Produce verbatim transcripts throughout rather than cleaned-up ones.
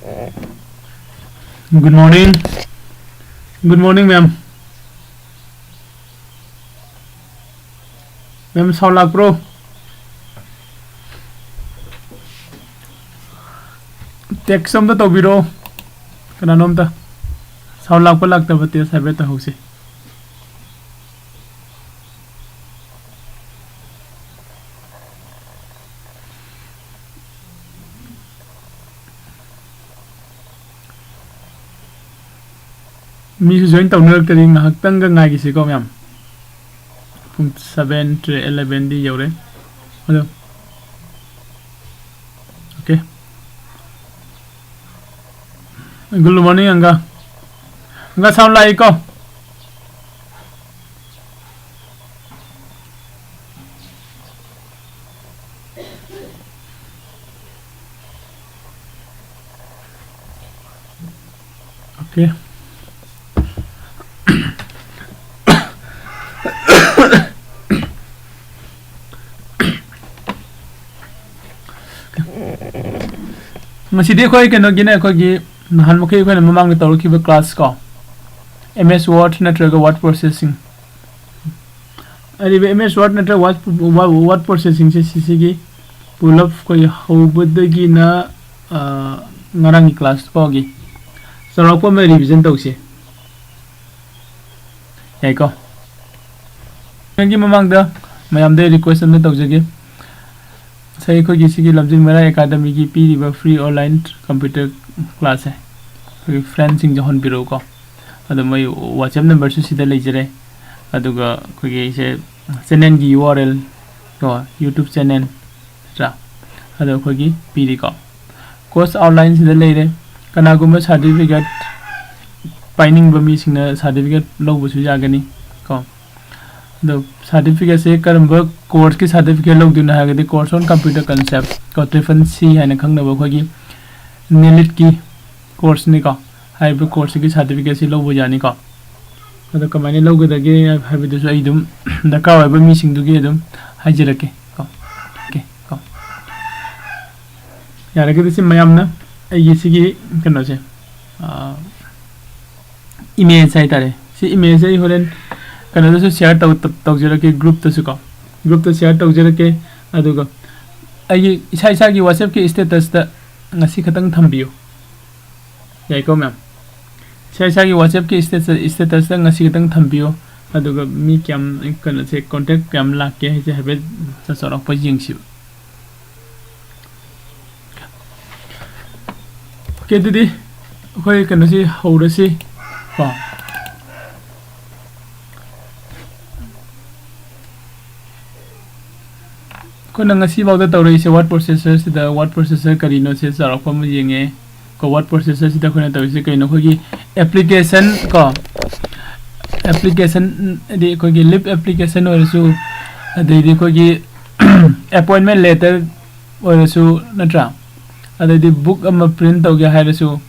Good morning. Good morning, ma'am. Ma'am, sound ꯂꯥꯛꯄ꯭ꯔꯣ? Text ꯑꯝꯇ ꯇꯧꯕꯤꯔꯣ꯫ ꯀꯅꯥꯅꯣꯝꯇ꯫ Sound ꯂꯥꯛꯄ ꯂꯥꯛꯇꯕ test ꯍꯥꯏꯐꯦꯠ ꯇꯧꯍꯧꯁꯤ꯫ ꯃꯤꯁꯨ join ꯇꯧꯅꯔꯛꯇ꯭ꯔꯤ, ꯉꯥꯏꯍꯥꯛꯇꯪꯒ ꯉꯥꯏꯈꯤꯁꯤꯀꯣ ꯃꯌꯥꯝ꯫ ꯄꯨꯡ seven ꯇꯔꯦꯠ eleven ꯗꯤ ꯌꯧꯔꯦ꯫ ꯑꯗꯣ, okay. Good morning, ꯑꯪꯒ꯫ ꯑꯪꯒ, sound ꯂꯥꯛꯏꯀꯣ? Okay. ꯉꯁꯤꯗꯤ ꯑꯩꯈꯣꯏ ꯀꯩꯅꯣꯒꯤꯅꯦ, ꯑꯩꯈꯣꯏꯒꯤ ꯅꯍꯥꯟ ꯃꯈꯩ ꯑꯩꯈꯣꯏꯅ ꯃꯃꯥꯡꯗ ꯇꯧꯔꯛꯈꯤꯕ class ꯀꯣ, M S Word ꯅꯠꯇ꯭ꯔꯒ word processing, ꯍꯥꯏꯔꯤꯕ M S Word ꯅꯠꯇ꯭ꯔꯒ word, word, word processing ꯁꯦ ꯁꯤꯁꯤꯒꯤ ꯄꯨꯂꯞ ꯑꯩꯈꯣꯏ ꯍꯧꯕꯗꯒꯤꯅ, ꯑ, ꯉꯔꯥꯡꯒꯤ class ꯐꯥꯎꯒꯤ ꯆꯥꯎꯔꯥꯛꯄ ꯑꯃ revision ꯇꯧꯁꯤ꯫ ꯌꯥꯏꯀꯣ? ꯅꯪꯒꯤ ꯃꯃꯥꯡꯗ ꯃꯌꯥꯝꯗ request ꯑꯃ ꯇꯧꯖꯒꯦ꯫ ꯉꯁꯥꯏ ꯑꯩꯈꯣꯏꯒꯤ ꯁꯤꯒꯤ ꯂꯝꯖꯤꯡ ꯃꯩꯔꯥ Academy ꯒꯤ ꯄꯤꯔꯤꯕ free online computer class ꯁꯦ ꯑꯩꯈꯣꯏꯒꯤ friend ꯁꯤꯡ ꯌꯥꯎꯍꯟꯕꯤꯔꯛꯎꯀꯣ꯫ ꯑꯗꯣ ꯃꯣꯏ WhatsApp number ꯁꯨ ꯁꯤꯗ ꯂꯩꯖꯔꯦ꯫ ꯑꯗꯨꯒ ꯑꯩꯈꯣꯏꯒꯤ ꯁꯦ channel ꯒꯤ U R L ꯀꯣ, YouTube channel ꯅꯠꯇ꯭ꯔꯥ? ꯑꯗꯣ ꯑꯩꯈꯣꯏꯒꯤ ꯄꯤꯔꯤꯀꯣ꯫ Course outline ꯁꯤꯗ ꯂꯩꯔꯦ꯫ ꯀꯅꯥꯒꯨꯝꯕ certificate ꯄꯥꯏꯅꯤꯡꯕ ꯃꯤꯁꯤꯡꯅ certificate ꯂꯧꯕꯁꯨ ꯌꯥꯒꯅꯤ ꯀꯣ꯫ ꯑꯗꯣ certificate ꯁꯦ ꯀꯔꯝꯕ course ꯀꯤ certificate ꯂꯧꯗꯣꯏꯅꯣ ꯍꯥꯏꯔꯒꯗꯤ Course on Computer Concept ꯀꯣ, triple C ꯍꯥꯏꯅ ꯈꯪꯅꯕ ꯑꯩꯈꯣꯏꯒꯤ NELIT ꯀꯤ course ꯅꯤꯀꯣ꯫ ꯍꯥꯏꯔꯤꯕ course ꯁꯤꯒꯤ certificate ꯁꯤ ꯂꯧꯕ ꯌꯥꯅꯤꯀꯣ꯫ ꯑꯗꯣ ꯀꯃꯥꯏꯅ ꯂꯧꯒꯗꯒꯦ ꯍꯥꯏꯕꯗꯨꯁꯨ ꯑꯩ ꯑꯗꯨꯝ ꯗꯔꯀꯥꯔ ꯑꯣꯏꯕ ꯃꯤꯁꯤꯡꯗꯨꯒꯤ ꯑꯗꯨꯝ ꯍꯥꯏꯖꯔꯛꯀꯦ ꯀꯣ꯫ Okay ꯀꯣ꯫ ꯌꯥꯔꯒꯗꯤ ꯁꯤ ꯃꯌꯥꯝꯅ ꯑꯩꯒꯤ ꯁꯤꯒꯤ ꯀꯩꯅꯣꯁꯦ, ꯏꯃꯦꯖ ꯍꯥꯏꯇꯥꯔꯦ, ꯁꯤ ꯏꯃꯦꯖꯁꯦ ꯑꯩ ꯍꯣꯔꯦꯟ ꯀꯩꯅꯣꯗꯁꯨ ꯁꯤꯌꯥꯔ ꯇꯧ ꯇꯧꯖꯔꯛꯀꯦ, ꯒ꯭ꯔꯨꯞꯇꯁꯨ ꯀꯣ, ꯒ꯭ꯔꯨꯞꯇ ꯁꯤꯌꯥꯔ ꯇꯧꯖꯔꯛꯀꯦ꯫ ꯑꯗꯨꯒ ꯑꯩꯒꯤ ꯏꯁꯥ ꯏꯁꯥꯒꯤ ꯋꯥꯆꯦꯞꯀꯤ ꯁ꯭ꯇꯦꯇꯁꯇ ꯉꯁꯤ ꯈꯛꯇꯪ ꯊꯝꯕꯤꯌꯨ, ꯌꯥꯏꯀꯣ ꯃꯌꯥꯝ? ꯏꯁꯥ ꯏꯁꯥꯒꯤ ꯋꯥꯆꯦꯞꯀꯤ ꯁ꯭ꯇꯦꯇꯁ ꯁ꯭ꯇꯦꯇꯁꯇ ꯉꯁꯤ ꯈꯛꯇꯪ ꯊꯝꯕꯤꯌꯨ꯫ ꯑꯗꯨꯒ ꯃꯤ ꯀꯌꯥꯝ, ꯀꯩꯅꯣꯁꯦ, ꯀꯣꯟꯇꯦꯛ ꯀꯌꯥꯝ ꯂꯥꯛꯀꯦ ꯍꯥꯏꯁꯦ ꯍꯥꯏꯐꯦꯠ ꯆꯥꯎꯔꯥꯛꯄ ꯌꯦꯡꯁꯤꯕ꯫ ꯑꯣꯀꯦ, ꯑꯗꯨꯗꯤ ꯑꯩꯈꯣꯏ ꯀꯩꯅꯣꯁꯤ ꯍꯧꯔꯁꯤ ꯀꯣ꯫ ꯑꯩꯈꯣꯏꯅ ꯉꯁꯤꯐꯥꯎꯗ ꯇꯧꯔꯛꯏꯁꯦ ꯋꯥꯔꯗ ꯄ꯭ꯔꯣꯁꯦꯁꯔꯁꯤꯗ, ꯋꯥꯔꯗ ꯄ꯭ꯔꯣꯁꯦꯁꯔ ꯀꯔꯤꯅꯣ ꯁꯤ ꯆꯥꯎꯔꯥꯛꯄ ꯑꯃ ꯌꯦꯡꯉꯦ ꯀꯣ꯫ ꯋꯥꯔꯗ ꯄ꯭ꯔꯣꯁꯦꯁꯔꯁꯤꯗ ꯑꯩꯈꯣꯏꯅ ꯇꯧꯔꯤꯁꯦ ꯀꯩꯅꯣ? ꯑꯩꯈꯣꯏꯒꯤ ꯑꯦꯄ꯭ꯂꯤꯀꯦꯁꯟ ꯀꯣ, ꯑꯦꯄ꯭ꯂꯤꯀꯦꯁꯟ, ꯍꯥꯏꯗꯤ ꯑꯩꯈꯣꯏꯒꯤ ꯂꯤꯞ ꯑꯦꯄ꯭ꯂꯤꯀꯦꯁꯟ ꯑꯣꯏꯔꯁꯨ, ꯑꯗꯩꯗꯤ ꯑꯩꯈꯣꯏꯒꯤ ꯑꯦꯄꯣꯏꯟꯃꯦꯟ ꯂꯦꯇꯔ ꯑꯣꯏꯔꯁꯨ, ꯅꯠꯇ꯭ꯔꯥ? ꯑꯗꯩꯗꯤ ꯕꯨꯛ ꯑꯃ ꯄ꯭ꯔꯤꯟ ꯇꯧꯒꯦ ꯍꯥꯏꯔꯁꯨ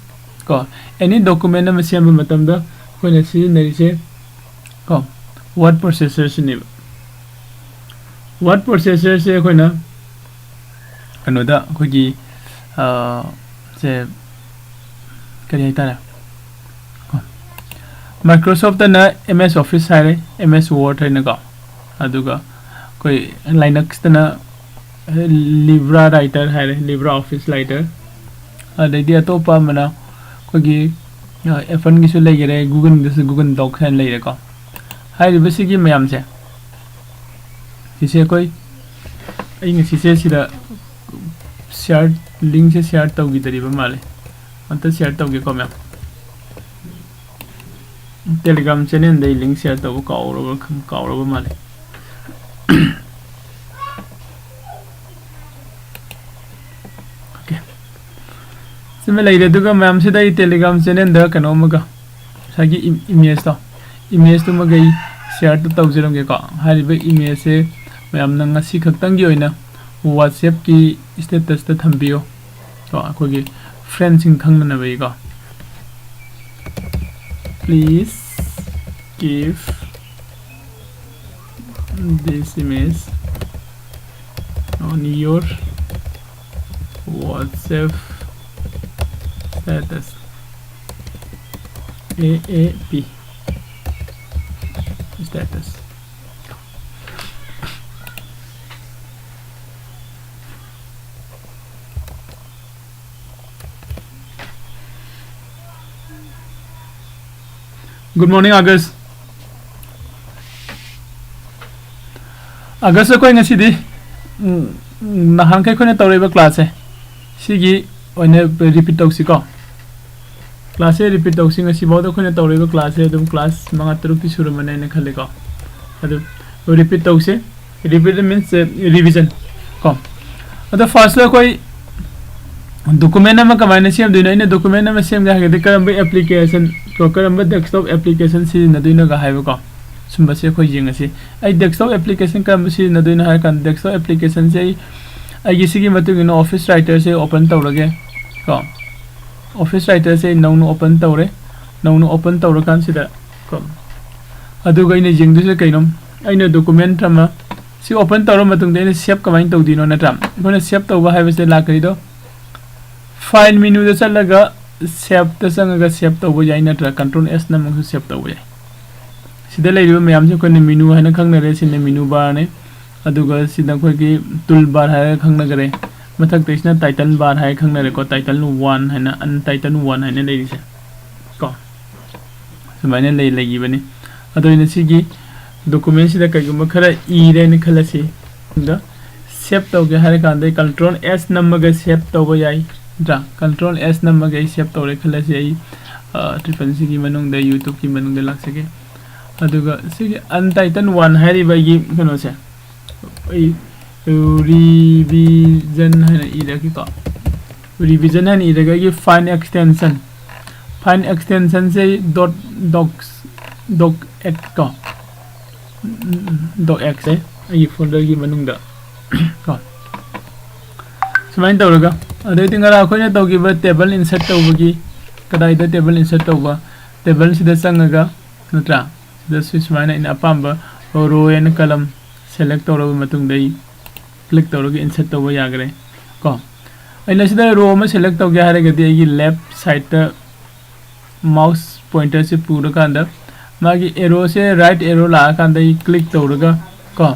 ꯀꯣ, ꯑꯦꯅꯤ ꯗꯣꯀꯨꯃꯦꯟ ꯑꯃ ꯁꯦꯝꯕ ꯃꯇꯝꯗ ꯑꯩꯈꯣꯏꯅ ꯁꯤꯖꯤꯟꯅꯔꯤꯁꯦ ꯀꯣ, ꯋꯥꯔꯗ ꯄ꯭ꯔꯣꯁꯦꯁꯔꯁꯤꯅꯦꯕ꯫ ꯋꯥꯔꯗ ꯄ꯭ꯔꯣꯁꯦꯁꯔꯁꯦ ꯑꯩꯈꯣꯏꯅ ꯀꯩꯅꯣꯗ, ꯑꯩꯈꯣꯏꯒꯤ, ꯑ, ꯁꯦ, ꯀꯔꯤ ꯍꯥꯏꯇꯥꯔꯦ, ꯃꯥꯏꯀ꯭ꯔꯣꯁꯣꯐꯇꯅ ꯑꯦꯝ ꯑꯦꯁ ꯑꯣꯐꯤꯁ ꯍꯥꯏꯔꯦ, ꯑꯦꯝ ꯑꯦꯁ ꯋꯥꯔꯗ ꯍꯥꯏꯅꯀꯣ꯫ ꯑꯗꯨꯒ ꯑꯩꯈꯣꯏ ꯂꯥꯏꯅꯛꯁꯇꯅ ꯂꯤꯕ꯭ꯔꯥ ꯔꯥꯏꯇꯔ ꯍꯥꯏꯔꯦ, ꯂꯤꯕ꯭ꯔꯥ ꯑꯣꯐꯤꯁ ꯔꯥꯏꯇꯔ꯫ ꯑꯗꯩꯗꯤ ꯑꯇꯣꯞꯄ ꯑꯃꯅ ꯑꯩꯈꯣꯏꯒꯤ, ꯑ, ꯑꯦꯄꯜꯒꯤꯁꯨ ꯂꯩꯈꯔꯦ, ꯒꯨꯒꯜꯒꯤꯁꯨ, ꯒꯨꯒꯜ ꯗꯣꯛꯁ ꯍꯥꯏꯅ ꯂꯩꯔꯦꯀꯣ꯫ ꯍꯥꯏꯔꯤꯕꯁꯤꯒꯤ ꯃꯌꯥꯝꯁꯦ, ꯁꯤꯁꯦ ꯑꯩꯈꯣꯏ, ꯑꯩ ꯉꯁꯤꯁꯦ ꯁꯤꯗ ꯁꯤꯌꯥꯔ, ꯂꯤꯡꯁꯦ ꯁꯤꯌꯥꯔ ꯇꯧꯈꯤꯗꯔꯤꯕ ꯃꯥꯜꯂꯦ꯫ ꯑꯝꯇ ꯁꯤꯌꯥꯔ ꯇꯧꯒꯦꯀꯣ ꯃꯌꯥꯝ꯫ ꯇꯦꯂꯤꯒ꯭ꯔꯥꯝ ꯆꯦꯅꯦꯜꯗ ꯑꯩ ꯂꯤꯡ ꯁꯤꯌꯥꯔ ꯇꯧꯕ ꯀꯥꯎꯔꯕ ꯈꯪ-, ꯀꯥꯎꯔꯕ ꯃꯥꯜꯂꯦ꯫ ꯑꯣꯀꯦ꯫ ꯁꯤꯃ ꯂꯩꯔꯦ꯫ ꯑꯗꯨꯒ ꯃꯌꯥꯝꯁꯤꯗ ꯑꯩ ꯇꯦꯂꯤꯒ꯭ꯔꯥꯝ ꯆꯦꯅꯦꯜꯗ ꯀꯩꯅꯣ ꯑꯃꯒ, ꯉꯁꯥꯏꯒꯤ ꯏꯝ-, ꯏꯃꯦꯖꯇꯣ, ꯏꯃꯦꯖꯇꯨꯃꯒ ꯑꯩ ꯁꯤꯌꯥꯔ ꯇꯧꯖꯔꯝꯒꯦꯀꯣ꯫ ꯍꯥꯏꯔꯤꯕ ꯏꯃꯦꯖꯁꯦ ꯃꯌꯥꯝꯅ ꯉꯁꯤ ꯈꯛꯇꯪꯒꯤ ꯑꯣꯏꯅ ꯋꯥꯆꯦꯞꯀꯤ ꯁ꯭ꯇꯦꯇꯁꯇ ꯊꯝꯕꯤꯌꯨ ꯀꯣ, ꯑꯩꯈꯣꯏꯒꯤ ꯐ꯭ꯔꯦꯟꯁꯤꯡ ꯈꯪꯅꯅꯕꯒꯤꯀꯣ꯫ Please keep this image on your WhatsApp Status. A A P. Status. Good morning, August. August, ꯑꯩꯈꯣꯏ ꯉꯁꯤꯗꯤ, ꯎꯝ, ꯎꯝ, ꯅꯍꯥꯟꯈꯩ ꯑꯩꯈꯣꯏꯅ ꯇꯧꯔꯛꯏꯕ class ꯁꯦ, ꯁꯤꯒꯤ ꯑꯣꯏꯅ repeat ꯇꯧꯁꯤꯀꯣ꯫ Class ꯁꯦ repeat ꯇꯧꯁꯤ꯫ ꯉꯁꯤꯐꯥꯎꯗ ꯑꯩꯈꯣꯏꯅ ꯇꯧꯔꯛꯏꯕ class ꯁꯦ ꯑꯗꯨꯝ class ꯃꯉꯥ ꯇꯔꯨꯛꯇꯤ ꯁꯨꯔꯝꯃꯅꯤ ꯍꯥꯏꯅ ꯈꯜꯂꯤꯀꯣ꯫ ꯑꯗꯨ repeat ꯇꯧꯁꯤ꯫ Repeat means, ꯑ, revision ꯀꯣ꯫ ꯑꯗꯣ first ꯇ ꯑꯩꯈꯣꯏ document ꯑꯃ ꯀꯃꯥꯏꯅ ꯁꯦꯝꯗꯣꯏꯅꯣ? ꯑꯩꯅ document ꯑꯃ ꯁꯦꯝꯒꯦ ꯍꯥꯏꯔꯒꯗꯤ ꯀꯔꯝꯕ application ꯀꯣ, ꯀꯔꯝꯕ desktop application ꯁꯤꯖꯤꯟꯅꯗꯣꯏꯅꯣꯒ ꯍꯥꯏꯕꯀꯣ꯫ ꯁꯨꯝꯕꯁꯦ ꯑꯩꯈꯣꯏ ꯌꯦꯡꯉꯁꯤ꯫ ꯑꯩ desktop application ꯀꯔꯝꯕ ꯁꯤꯖꯤꯟꯅꯗꯣꯏꯅꯣ ꯍꯥꯏꯔ ꯀꯥꯟꯗ, desktop application ꯁꯦ ꯑꯩ, ꯑꯩꯒꯤ ꯁꯤꯒꯤ ꯃꯇꯨꯡ ꯏꯟꯅ Office Writer ꯁꯦ open ꯇꯧꯔꯒꯦ ꯀꯣ꯫ Office Writer ꯁꯦ ꯑꯩ ꯅꯧꯅ open ꯇꯧꯔꯦ꯫ ꯅꯧꯅ open ꯇꯧꯔꯀꯥꯟꯁꯤꯗ ꯀꯣ, ꯑꯗꯨꯒ ꯑꯩꯅ ꯌꯦꯡꯗꯣꯏꯁꯦ ꯀꯩꯅꯣ? ꯑꯩꯅ document ꯑꯃ ꯁꯤ open ꯇꯧꯔ ꯃꯇꯨꯡꯗ ꯑꯩꯅ save ꯀꯃꯥꯏꯅ ꯇꯧꯗꯣꯏꯅꯣ, ꯅꯠꯇ꯭ꯔꯥ? ꯑꯩꯈꯣꯏꯅ save ꯇꯧꯕ ꯍꯥꯏꯕꯁꯦ ꯂꯥꯛꯀꯅꯤꯗꯣ, file menu ꯗ ꯆꯠꯂꯒ save ꯇ ꯆꯪꯉꯒ save ꯇꯧꯕ ꯌꯥꯏ, ꯅꯠꯇ꯭ꯔꯥ control S ꯅꯝꯃꯒꯁꯨ save ꯇꯧꯕ ꯌꯥꯏ꯫ ꯁꯤꯗ ꯂꯩꯔꯤꯕ ꯃꯌꯥꯝꯁꯦ ꯑꯩꯈꯣꯏꯅ menu ꯍꯥꯏꯅ ꯈꯪꯅꯔꯦ꯫ ꯁꯤꯅ menu bar ꯅꯤ꯫ ꯑꯗꯨꯒ ꯁꯤꯗ ꯑꯩꯈꯣꯏꯒꯤ tool bar ꯍꯥꯏꯔꯒ ꯈꯪꯅꯈ꯭ꯔꯦ꯫ ꯃꯊꯛꯇꯩꯁꯤꯅ title bar ꯍꯥꯏꯔꯒ ꯈꯪꯅꯔꯦꯀꯣ, title one ꯍꯥꯏꯅ, untitled one ꯍꯥꯏꯅ ꯂꯩꯔꯤꯁꯦ ꯀꯣ꯫ ꯁꯨꯃꯥꯏꯅ ꯂꯩ, ꯂꯩꯈꯤꯕꯅꯤ꯫ ꯑꯗꯣ ꯑꯩꯅ ꯁꯤꯒꯤ document ꯁꯤꯗ ꯀꯩꯒꯨꯝꯕ ꯈꯔ ꯏꯔꯦꯅ ꯈꯜꯂꯁꯤ꯫ ꯑꯗ save ꯇꯧꯒꯦ ꯍꯥꯏꯔ ꯀꯥꯟꯗ control S ꯅꯝꯃꯒ save ꯇꯧꯕ ꯌꯥꯏ, ꯅꯠꯇ꯭ꯔꯥ? Control S ꯅꯝꯃꯒ ꯑꯩ save ꯇꯧꯔꯦ ꯈꯜꯂꯁꯤ꯫ ꯑꯩ, ꯑ, triple C ꯒꯤ ꯃꯅꯨꯡꯗ, YouTube ꯀꯤ ꯃꯅꯨꯡꯗ ꯂꯥꯛꯆꯒꯦ꯫ ꯑꯗꯨꯒ ꯁꯤꯒꯤ untitled one ꯍꯥꯏꯔꯤꯕ ꯑꯩꯒꯤ ꯀꯩꯅꯣꯁꯦ, ꯑꯩ revision ꯍꯥꯏꯅ ꯏꯔꯒꯦꯀꯣ꯫ Revision ꯍꯥꯏꯅ ꯏꯔꯒ ꯑꯩꯒꯤ file extension, file extension ꯁꯦ dot docs, doc X ꯀꯣ, doc X ꯁꯦ ꯑꯩꯒꯤ folder ꯒꯤ ꯃꯅꯨꯡꯗ ꯀꯣ꯫ ꯁꯨꯃꯥꯏꯅ ꯇꯧꯔꯒ, ꯑꯗꯩꯗꯤ ꯉꯔꯥꯡ ꯑꯩꯈꯣꯏꯅ ꯇꯧꯈꯤꯕ table insert ꯇꯧꯕꯒꯤ, ꯀꯗꯥꯏꯗ table insert ꯇꯧꯕ, table ꯁꯤꯗ ꯆꯪꯉꯒ, ꯅꯠꯇ꯭ꯔꯥ? ꯁꯤꯗ ꯁꯤ ꯁꯨꯃꯥꯏꯅ ꯑꯩꯅ ꯑꯄꯥꯝꯕ row and column select ꯇꯧꯔꯕ ꯃꯇꯨꯡꯗ ꯑꯩ click ꯇꯧꯔꯒ insert ꯇꯧꯕ ꯌꯥꯈ꯭ꯔꯦ ꯀꯣ꯫ ꯑꯩꯅ ꯁꯤꯗ ꯔꯣ ꯑꯃ ꯁꯦꯂꯦꯛ ꯇꯧꯒꯦ ꯍꯥꯏꯔꯒꯗꯤ ꯑꯩꯒꯤ ꯂꯦꯐ ꯁꯥꯏꯠꯇ ꯃꯥꯎꯁ ꯄꯣꯏꯟꯇꯔꯁꯦ ꯄꯨꯔꯀꯥꯟꯗ ꯃꯥꯒꯤ ꯑꯦꯔꯣꯁꯦ ꯔꯥꯏꯠ ꯑꯦꯔꯣ ꯂꯥꯛꯑꯀꯥꯟꯗ ꯑꯩ ꯀ꯭ꯂꯤꯛ ꯇꯧꯔꯒ ꯀꯣ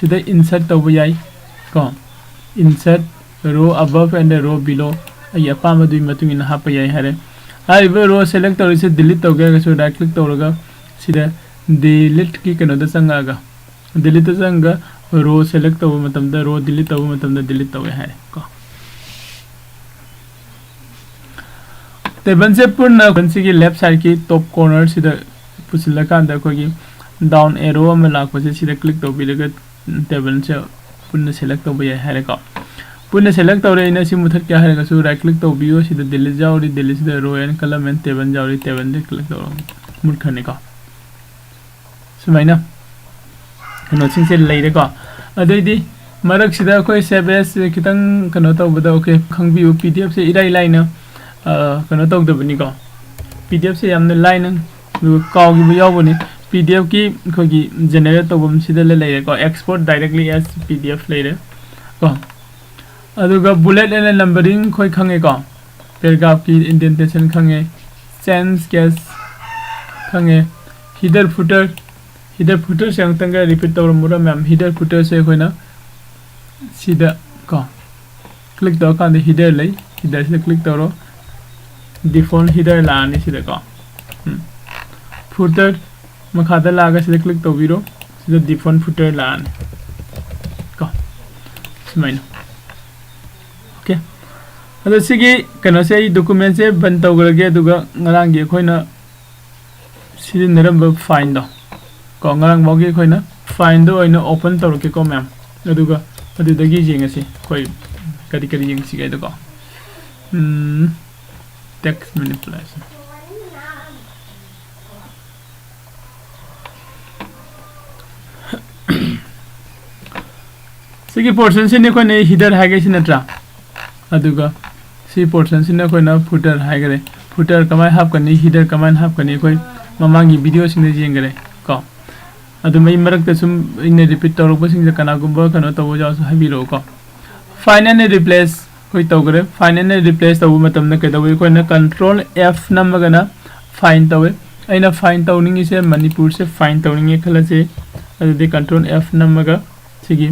ꯁꯤꯗ ꯏꯟꯁꯔꯠ ꯇꯧꯕ ꯌꯥꯏ ꯀꯣ ꯏꯟꯁꯔꯠ ꯔꯣ ꯑꯕꯞ ꯑꯦꯟ ꯔꯣ ꯕꯤꯂꯣ ꯑꯩꯒꯤ ꯑꯄꯥꯝꯕꯗꯨꯒꯤ ꯃꯇꯨꯡ ꯏꯟꯅ ꯍꯥꯞꯄ ꯌꯥꯏ ꯍꯥꯏꯔꯦ꯫ ꯍꯥꯏꯔꯤꯕ ꯔꯣ ꯁꯦꯂꯦꯛ ꯇꯧꯔꯤꯁꯦ ꯗꯤꯂꯤꯠ ꯇꯧꯒꯦ ꯍꯥꯏꯔꯒꯁꯨ ꯔꯥꯏꯠ ꯀ꯭ꯂꯤꯛ ꯇꯧꯔꯒ ꯁꯤꯗ ꯗꯤꯂꯤꯠꯀꯤ ꯀꯩꯅꯣꯗ ꯆꯪꯉꯛꯑꯒ ꯗꯤꯂꯤꯠꯇ ꯆꯪꯉꯒ ꯔꯣ ꯁꯦꯂꯦꯛ ꯇꯧꯕ ꯃꯇꯝꯗ ꯔꯣ ꯗꯤꯂꯤꯠ ꯇꯧꯕ ꯃꯇꯝꯗ ꯗꯤꯂꯤꯠ ꯇꯧꯋꯦ ꯍꯥꯏꯔꯦ ꯀꯣ꯫ ꯇꯦꯕꯜꯁꯦ ꯄꯨꯟꯅ ꯁꯤꯒꯤ ꯂꯦꯐ ꯁꯥꯏꯠꯀꯤ ꯇꯣꯞ ꯀꯣꯔꯅꯔꯁꯤꯗ ꯄꯨꯁꯤꯜꯂꯀꯥꯟꯗ ꯑꯩꯈꯣꯏꯒꯤ ꯗꯥꯎꯟ ꯑꯦꯔꯣ ꯑꯃ ꯂꯥꯛꯄꯁꯦ ꯁꯤꯗ ꯀ꯭ꯂꯤꯛ ꯇꯧꯕꯤꯔꯒ ꯇꯦꯕꯜꯁꯦ ꯄꯨꯟꯅ ꯁꯦꯂꯦꯛ ꯇꯧꯕ ꯌꯥꯏ ꯍꯥꯏꯔꯦꯀꯣ꯫ ꯄꯨꯟꯅ ꯁꯦꯂꯦꯛ ꯇꯧꯔꯦ꯫ ꯑꯩꯅ ꯁꯤ ꯃꯨꯊꯠꯀꯦ ꯍꯥꯏꯔꯒꯁꯨ ꯔꯥꯏꯠ ꯀ꯭ꯂꯤꯛ ꯇꯧꯕꯤꯌꯨ꯫ ꯁꯤꯗ ꯗꯤꯂꯤꯠ ꯌꯥꯎꯔꯤ, ꯗꯤꯂꯤꯠꯁꯤꯗ ꯔꯣ ꯑꯦꯟ ꯀꯂꯝ ꯑꯦꯟ ꯇꯦꯕꯜ ꯌꯥꯎꯔꯤ, ꯇꯦꯕꯜꯁꯦ ꯀ꯭ꯂꯤꯛ ꯇꯧꯔꯒ ꯃꯨꯠꯈ꯭ꯔꯅꯤꯀꯣ꯫ ꯁꯨꯃꯥꯏꯅ ꯀꯩꯅꯣꯁꯤꯡꯁꯦ ꯂꯩꯔꯦꯀꯣ꯫ ꯑꯗꯩꯗꯤ ꯃꯔꯛꯁꯤꯗ ꯑꯩꯈꯣꯏ ꯁꯦꯞ ꯑꯦꯁ ꯈꯤꯇꯪ ꯀꯩꯅꯣ ꯇꯧꯕꯗ, ꯑꯣꯀꯦ, ꯈꯪꯕꯤꯌꯨ, ꯄꯤ ꯗꯤ ꯑꯦꯐꯁꯦ ꯏꯔꯥꯏ ꯂꯥꯏꯅ ꯑ, ꯀꯩꯅꯣ ꯇꯧꯗꯕꯅꯤꯀꯣ꯫ ꯄꯤ ꯗꯤ ꯑꯦꯐꯁꯦ ꯌꯥꯝꯅ ꯂꯥꯏꯅ ꯑꯗꯨꯒ ꯀꯥꯎꯈꯤꯕ ꯌꯥꯎꯕꯅꯤ꯫ ꯄꯤ ꯗꯤ ꯑꯦꯐꯀꯤ ꯑꯩꯈꯣꯏꯒꯤ ꯖꯦꯅꯦꯔꯦꯠ ꯇꯧꯐꯝꯁꯤꯗ ꯂꯩꯔꯦꯀꯣ, export directly as P D F ꯂꯩꯔꯦ ꯀꯣ꯫ ꯑꯗꯨꯒ ꯕꯨꯂꯦꯠ ꯑꯦꯟ ꯅꯝꯕꯔꯤꯡ ꯑꯩꯈꯣꯏ ꯈꯪꯉꯦꯀꯣ, ꯄꯦꯔꯥꯒ꯭ꯔꯥꯐꯀꯤ ꯏꯟꯗꯦꯟꯇꯦꯁꯟ ꯈꯪꯉꯦ, ꯆꯦꯟꯖ ꯀꯦꯁ ꯈꯪꯉꯦ, ꯍꯤꯗꯔ ꯐꯨꯇꯔ, ꯍꯤꯗꯔ ꯐꯨꯇꯔꯁꯦ ꯑꯃꯨꯛꯇꯪꯒ ꯔꯤꯄꯤꯠ ꯇꯧꯔꯝꯃꯨꯔ ꯃꯌꯥꯝ꯫ ꯍꯤꯗꯔ ꯐꯨꯇꯔꯁꯦ ꯑꯩꯈꯣꯏꯅ ꯁꯤꯗ ꯀꯣ ꯀ꯭ꯂꯤꯛ ꯇꯧꯔꯀꯥꯟꯗ ꯍꯤꯗꯔ ꯂꯩ, ꯍꯤꯗꯔꯁꯤꯗ ꯀ꯭ꯂꯤꯛ ꯇꯧꯔꯣ, ꯗꯤꯐꯣꯜꯠ ꯍꯤꯗꯔ ꯂꯥꯛꯑꯅꯤ ꯁꯤꯗꯀꯣ꯫ ꯐꯨꯇꯔ ꯃꯈꯥꯗ ꯂꯥꯛꯑꯒ ꯁꯤꯗ ꯀ꯭ꯂꯤꯛ ꯇꯧꯕꯤꯔꯣ, ꯁꯤꯗ ꯗꯤꯐꯣꯜꯠ ꯐꯨꯇꯔ ꯂꯥꯛꯑꯅꯤ ꯀꯣ꯫ ꯁꯨꯃꯥꯏꯅ꯫ ꯑꯣꯀꯦ꯫ ꯑꯗꯣ ꯁꯤꯒꯤ ꯀꯩꯅꯣꯁꯦ, ꯑꯩ ꯗꯣꯀꯨꯃꯦꯟꯁꯦ ꯕꯟ ꯇꯧꯈ꯭ꯔꯒꯦ, ꯑꯗꯨꯒ ꯉꯔꯥꯡꯒꯤ ꯑꯩꯈꯣꯏꯅ ꯁꯤꯖꯤꯟꯅꯔꯝꯕ ꯐꯥꯏꯟꯗꯣ ꯀꯣ, ꯉꯔꯥꯡ ꯐꯥꯎꯒꯤ ꯑꯩꯈꯣꯏꯅ ꯐꯥꯏꯟꯗꯣ ꯑꯣꯏꯅ ꯑꯣꯄꯟ ꯇꯧꯔꯛꯀꯦꯀꯣ ꯃꯌꯥꯝ꯫ ꯑꯗꯨꯒ ꯑꯗꯨꯗꯒꯤ ꯌꯦꯡꯉꯁꯤ ꯑꯩꯈꯣꯏ ꯀꯔꯤ ꯀꯔꯤ ꯌꯦꯡꯁꯤꯒꯦ ꯍꯥꯏꯗꯣꯀꯣ꯫ ꯎꯝ, text manipulation꯫ ꯁꯤꯒꯤ ꯄꯣꯔꯁꯟꯁꯤꯅꯤ ꯑꯩꯈꯣꯏꯅ ꯍꯤꯗꯔ ꯍꯥꯏꯒꯩꯁꯤ ꯅꯠꯇ꯭ꯔꯥ? ꯑꯗꯨꯒ ꯁꯤ ꯄꯣꯔꯁꯟꯁꯤꯅ ꯑꯩꯈꯣꯏꯅ ꯐꯨꯇꯔ ꯍꯥꯏꯈꯔꯦ꯫ ꯐꯨꯇꯔ ꯀꯃꯥꯏꯅ ꯍꯥꯞꯀꯅꯤ, ꯍꯤꯗꯔ ꯀꯃꯥꯏꯅ ꯍꯥꯞꯀꯅꯤ, ꯑꯩꯈꯣꯏ ꯃꯃꯥꯡꯒꯤ ꯚꯤꯗꯤꯑꯣꯁꯤꯡꯗ ꯌꯦꯡꯈꯔꯦ ꯀꯣ꯫ ꯑꯗꯨꯝ ꯑꯩ ꯃꯔꯛꯇ ꯁꯨꯝ ꯑꯩꯅ ꯔꯤꯄꯤꯠ ꯇꯧꯔꯛꯄꯁꯤꯡꯁꯦ ꯀꯅꯥꯒꯨꯝꯕ ꯀꯩꯅꯣ ꯇꯧꯕ ꯌꯥꯎꯔꯁꯨ ꯍꯥꯏꯕꯤꯔꯛꯑꯣ ꯀꯣ꯫ Find and replace ꯑꯩꯈꯣꯏ ꯇꯧꯈ꯭ꯔꯦ꯫ Find and replace ꯇꯧꯕ ꯃꯇꯝꯗ ꯀꯩꯗꯧꯋꯤ? ꯑꯩꯈꯣꯏꯅ control F ꯅꯝꯃꯒꯅ find ꯇꯧꯋꯦ꯫ ꯑꯩꯅ find ꯇꯧꯅꯤꯡꯉꯤꯁꯦ ꯃꯅꯤꯄꯨꯔꯁꯦ find ꯇꯧꯅꯤꯡꯉꯦ ꯈꯜꯂꯁꯤ꯫ ꯑꯗꯨꯗꯤ control F ꯅꯝꯃꯒ ꯁꯤꯒꯤ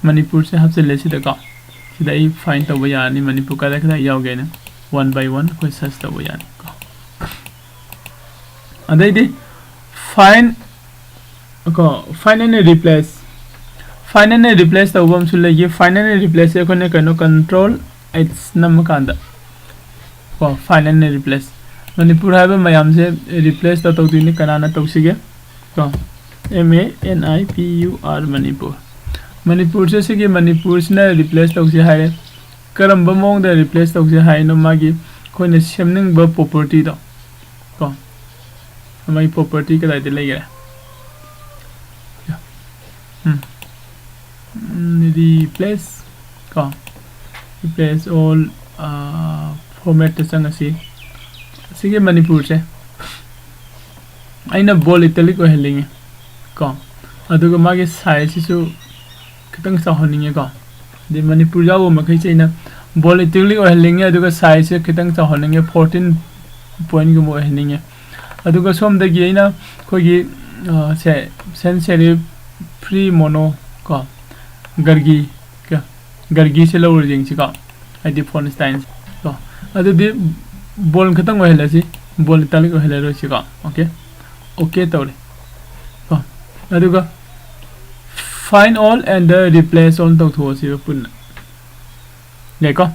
ꯃꯅꯤꯄꯨꯔꯁꯦ ꯍꯥꯞꯆꯤꯜꯂꯦ ꯁꯤꯗꯀꯣ꯫ ꯁꯤꯗ ꯑꯩ find ꯇꯧꯕ ꯌꯥꯔꯅꯤ, ꯃꯅꯤꯄꯨꯔ ꯀꯗꯥꯏ ꯀꯗꯥꯏ ꯌꯥꯎꯒꯦꯅ one by one ꯑꯩꯈꯣꯏ search ꯇꯧꯕ ꯌꯥꯅꯤ ꯀꯣ꯫ ꯑꯗꯩꯗꯤ find ꯀꯣ, find and replace, find and replace ꯇꯧꯕ ꯑꯃꯁꯨ ꯂꯩꯈꯤ꯫ Find and replace ꯁꯦ ꯑꯩꯈꯣꯏꯅ ꯀꯩꯅꯣ control H ꯅꯝꯃꯀꯥꯟꯗ ꯀꯣ, find and replace, ꯃꯅꯤꯄꯨꯔ ꯍꯥꯏꯕ ꯃꯌꯥꯝꯁꯦ replace ꯇꯧ ꯇꯧꯗꯣꯏꯅꯤ꯫ ꯀꯅꯥꯅ ꯇꯧꯁꯤꯒꯦ? ꯀꯣ, M A N I P U R, Manipur. ꯃꯅꯤꯄꯨꯔꯁꯦ ꯁꯤꯒꯤ ꯃꯅꯤꯄꯨꯔꯁꯤꯅ replace ꯇꯧꯁꯤ ꯍꯥꯏꯔꯦ꯫ ꯀꯔꯝꯕ ꯃꯑꯣꯡꯗ replace ꯇꯧꯁꯤ ꯍꯥꯏꯅꯣ? ꯃꯥꯒꯤ ꯑꯩꯈꯣꯏꯅ ꯁꯦꯝꯅꯤꯡꯕ property ꯗꯣ ꯀꯣ, ꯃꯥꯒꯤ property ꯀꯗꯥꯏꯗ ꯂꯩꯈꯔꯦ? ꯎꯝ꯫ ꯎꯝ, replace ꯀꯣ, replace all, ꯑꯥ, format ꯇ ꯆꯪꯉꯁꯤ꯫ ꯑꯁꯤꯒꯤ ꯃꯅꯤꯄꯨꯔꯁꯦ ꯑꯩꯅ bold italic ꯑꯣꯏꯍꯜꯂꯤꯉꯦ ꯀꯣ, ꯑꯗꯨꯒ ꯃꯥꯒꯤ size ꯁꯤꯁꯨ ꯈꯤꯇꯪ ꯆꯥꯎꯍꯟꯅꯤꯡꯉꯦꯀꯣ꯫ ꯑꯗꯩ ꯃꯅꯤꯄꯨꯔ ꯌꯥꯎꯕ ꯃꯈꯩꯁꯦ ꯑꯩꯅ bold italic ꯑꯣꯏꯍꯟꯅꯤꯡꯉꯦ, ꯑꯗꯨꯒ size ꯁꯦ ꯈꯤꯇꯪ ꯆꯥꯎꯍꯟꯅꯤꯡꯉꯦ, fourteen point ꯒꯨꯝꯕ ꯑꯣꯏꯍꯟꯅꯤꯡꯉꯦ꯫ ꯑꯗꯨꯒ ꯁꯣꯝꯗꯒꯤ ꯑꯩꯅ ꯑꯩꯈꯣꯏꯒꯤ, ꯑ, ꯁꯦ, sans serif free mono ꯀꯣ, ꯒꯔꯒꯤ, ꯀ-, ꯒꯔꯒꯤꯁꯦ ꯂꯧꯔ ꯌꯦꯡꯁꯤꯀꯣ, ꯍꯥꯏꯗꯤ font style ꯀꯣ꯫ ꯑꯗꯨꯗꯤ bold ꯈꯛꯇꯪ ꯑꯣꯏꯍꯜꯂꯁꯤ, bold italic ꯑꯣꯏꯍꯜꯂꯔꯣꯏꯁꯤꯀꯣ꯫ OK, OK ꯇꯧꯔꯦ ꯀꯣ꯫ ꯑꯗꯨꯒ find all and replace all ꯇꯧꯊꯣꯛꯑꯁꯤꯕ ꯄꯨꯟꯅ꯫ ꯌꯥꯏꯀꯣ?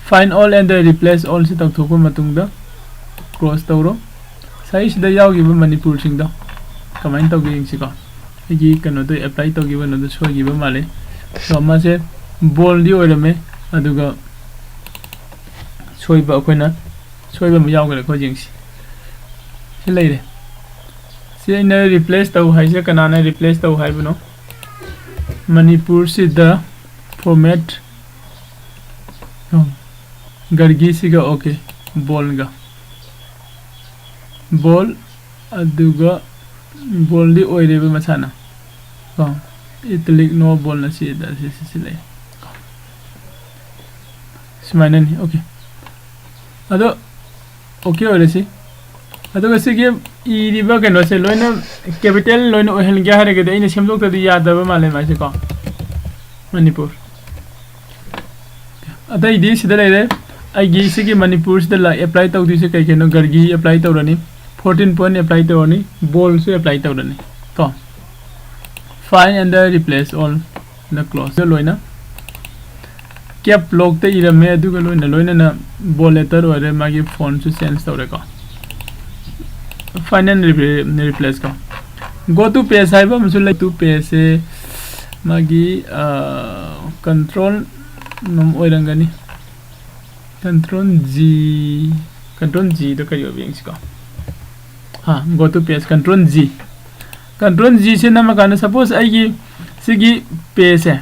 Find all and replace all ꯁꯤ ꯇꯧꯊꯣꯛꯄ ꯃꯇꯨꯡꯗ close ꯇꯧꯔꯣ꯫ ꯉꯁꯥꯏ ꯁꯤꯗ ꯌꯥꯎꯈꯤꯕ ꯃꯅꯤꯄꯨꯔꯁꯤꯡꯗꯣ ꯀꯃꯥꯏꯅ ꯇꯧꯒꯦ ꯌꯦꯡꯁꯤꯀꯣ꯫ ꯑꯩꯒꯤ ꯀꯩꯅꯣꯗꯣ apply ꯇꯧꯈꯤꯕ ꯀꯩꯅꯣꯗꯣ ꯁꯣꯏꯈꯤꯕ ꯃꯥꯜꯂꯦ꯫ ꯀꯣ, ꯃꯥꯁꯦ bold ꯗꯤ ꯑꯣꯏꯔꯝꯃꯦ, ꯑꯗꯨꯒ ꯁꯣꯏꯕ ꯑꯩꯈꯣꯏꯅ, ꯁꯣꯏꯕ ꯑꯃ ꯌꯥꯎꯈ꯭ꯔꯦ꯫ ꯑꯩꯈꯣꯏ ꯌꯦꯡꯁꯤ꯫ ꯁꯤ ꯂꯩꯔꯦ꯫ ꯁꯤ ꯑꯩꯅ replace ꯇꯧ ꯍꯥꯏꯁꯦ ꯀꯅꯥꯅ replace ꯇꯧ ꯍꯥꯏꯕꯅꯣ? ꯃꯅꯤꯄꯨꯔꯁꯤꯗ format, ꯎꯝ, ꯒꯔꯒꯤꯁꯤꯒ, OK, bold ꯒ, bold, ꯑꯗꯨꯒ bold ꯗꯤ ꯑꯣꯏꯔꯦꯕ ꯃꯁꯥꯅ ꯀꯣ, italic no bold ꯅ ꯁꯤꯗ, ꯁꯤ, ꯁꯤ, ꯁꯤ ꯂꯩ꯫ ꯁꯨꯃꯥꯏꯅꯅꯤ꯫ Okay꯫ ꯑꯗꯣ okay ꯑꯣꯏꯔꯁꯤ꯫ ꯑꯗꯨꯒ ꯁꯤꯒꯤ ꯏꯔꯤꯕ ꯀꯩꯅꯣꯁꯦ ꯂꯣꯏꯅ capital ꯂꯣꯏꯅ ꯑꯣꯏꯍꯟꯒꯦ ꯍꯥꯏꯔꯒꯗꯤ ꯑꯩꯅ ꯁꯦꯝꯗꯣꯛꯇ꯭ꯔꯗꯤ ꯌꯥꯗꯕ ꯃꯥꯜꯂꯦ ꯃꯥꯏꯁꯦꯀꯣ꯫ ꯃꯅꯤꯄꯨꯔ꯫ ꯑꯇꯩꯗꯤ ꯁꯤꯗ ꯂꯩꯔꯦ꯫ ꯑꯩꯒꯤ ꯁꯤꯒꯤ ꯃꯅꯤꯄꯨꯔꯁꯤꯗ apply ꯇꯧꯗꯣꯏꯁꯦ ꯀꯩ ꯀꯩꯅꯣ? ꯒꯔꯒꯤ apply ꯇꯧꯔꯅꯤ, fourteen point apply ꯇꯧꯔꯅꯤ, boldꯁꯨ apply ꯇꯧꯔꯅꯤ ꯀꯣ꯫ Find and replace all ꯅ close ꯂꯣꯏꯅ꯫ Cap lockꯇ ꯏꯔꯝꯃꯦ, ꯑꯗꯨꯒ ꯂꯣꯏꯅ ꯂꯣꯏꯅꯅ bold letter ꯑꯣꯏꯔꯦ, ꯃꯥꯒꯤ fontꯁꯨ change ꯇꯧꯔꯦꯀꯣ꯫ Find and replace ꯀꯣ꯫ Go to page ꯍꯥꯏꯕ ꯑꯃꯁꯨ ꯂꯩ꯫ To pageꯁꯦ ꯃꯥꯒꯤ control ꯅꯝ ꯑꯣꯏꯔꯝꯒꯅꯤ꯫ Control G, Control Gꯗ ꯀꯔꯤ ꯑꯣꯏꯕ ꯌꯦꯡꯁꯤꯀꯣ꯫ ꯍꯥ, go to page, Control G꯫ Control Gꯁꯦ ꯅꯝꯃꯀꯥꯟꯗ suppose ꯑꯩꯒꯤ ꯁꯤꯒꯤ pageꯁꯦ,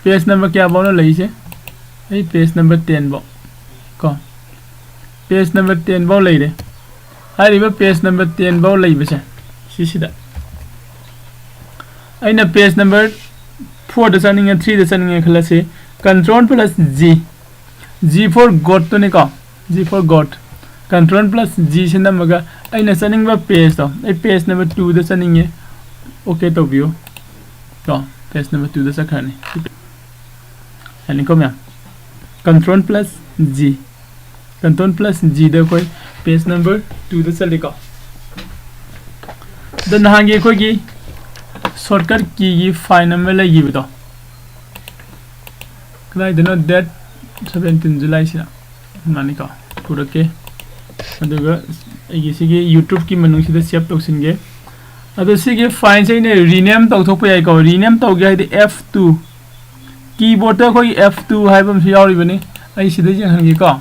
page number ꯀꯌꯥ ꯐꯥꯎꯅꯣ ꯂꯩꯁꯦ? ꯑꯩ page number ten ꯐꯥꯎ ꯀꯣ꯫ Page number ten ꯐꯥꯎ ꯂꯩꯔꯦ꯫ ꯍꯥꯏꯔꯤꯕ page number ten ꯐꯥꯎ ꯂꯩꯕꯁꯦ ꯁꯤꯁꯤꯗ ꯑꯩꯅ page number fourꯗ ꯆꯠꯅꯤꯡꯉꯦ, threeꯗ ꯆꯠꯅꯤꯡꯉꯦ ꯈꯜꯂꯁꯤ꯫ Control plus G, G for Gottꯇꯨꯅꯤꯀꯣ꯫ G for Gott꯫ Control plus Gꯁꯦ ꯅꯝꯃꯒ ꯑꯩꯅ ꯆꯠꯅꯤꯡꯕ pageꯇꯣ, ꯑꯩ page number twoꯗ ꯆꯠꯅꯤꯡꯉꯦ꯫ Okay ꯇꯧꯕꯤꯌꯨ꯫ ꯀꯣ, page number twoꯗ ꯆꯠꯈ꯭ꯔꯅꯤ꯫ ꯌꯥꯅꯤꯀꯣ ꯃꯌꯥꯝ? Control plus G꯫ Control plus Gꯗ ꯑꯩꯈꯣꯏ page number twoꯗ ꯆꯠꯂꯤꯀꯣ꯫ ꯑꯗꯣ ꯅꯍꯥꯟꯒꯤ ꯑꯩꯈꯣꯏꯒꯤ shortcut keyꯒꯤ file ꯑꯃ ꯂꯩꯈꯤꯕꯗꯣ, ꯀꯗꯥꯏꯗꯅꯣ? Date seventeen Julyꯁꯤꯗ ꯃꯥꯅꯤꯀꯣ, ꯄꯨꯔꯛꯀꯦ꯫ ꯑꯗꯨꯒ ꯑꯩꯒꯤ ꯁꯤꯒꯤ YouTubeꯀꯤ ꯃꯅꯨꯡꯁꯤꯗ save ꯇꯧꯁꯤꯟꯒꯦ꯫ ꯑꯗꯣ ꯁꯤꯒꯤ fileꯁꯦ ꯑꯩꯅ rename ꯇꯧꯊꯣꯛꯄ ꯌꯥꯏꯀꯣ꯫ Rename ꯇꯧꯒꯦ ꯍꯥꯏꯗꯤ F two, keyboardꯇ ꯑꯩꯈꯣꯏꯒꯤ F two ꯍꯥꯏꯕ ꯑꯃꯁꯨ ꯌꯥꯎꯔꯤꯕꯅꯤ꯫ ꯑꯩ ꯁꯤꯗ ꯌꯦꯡꯍꯟꯒꯦꯀꯣ꯫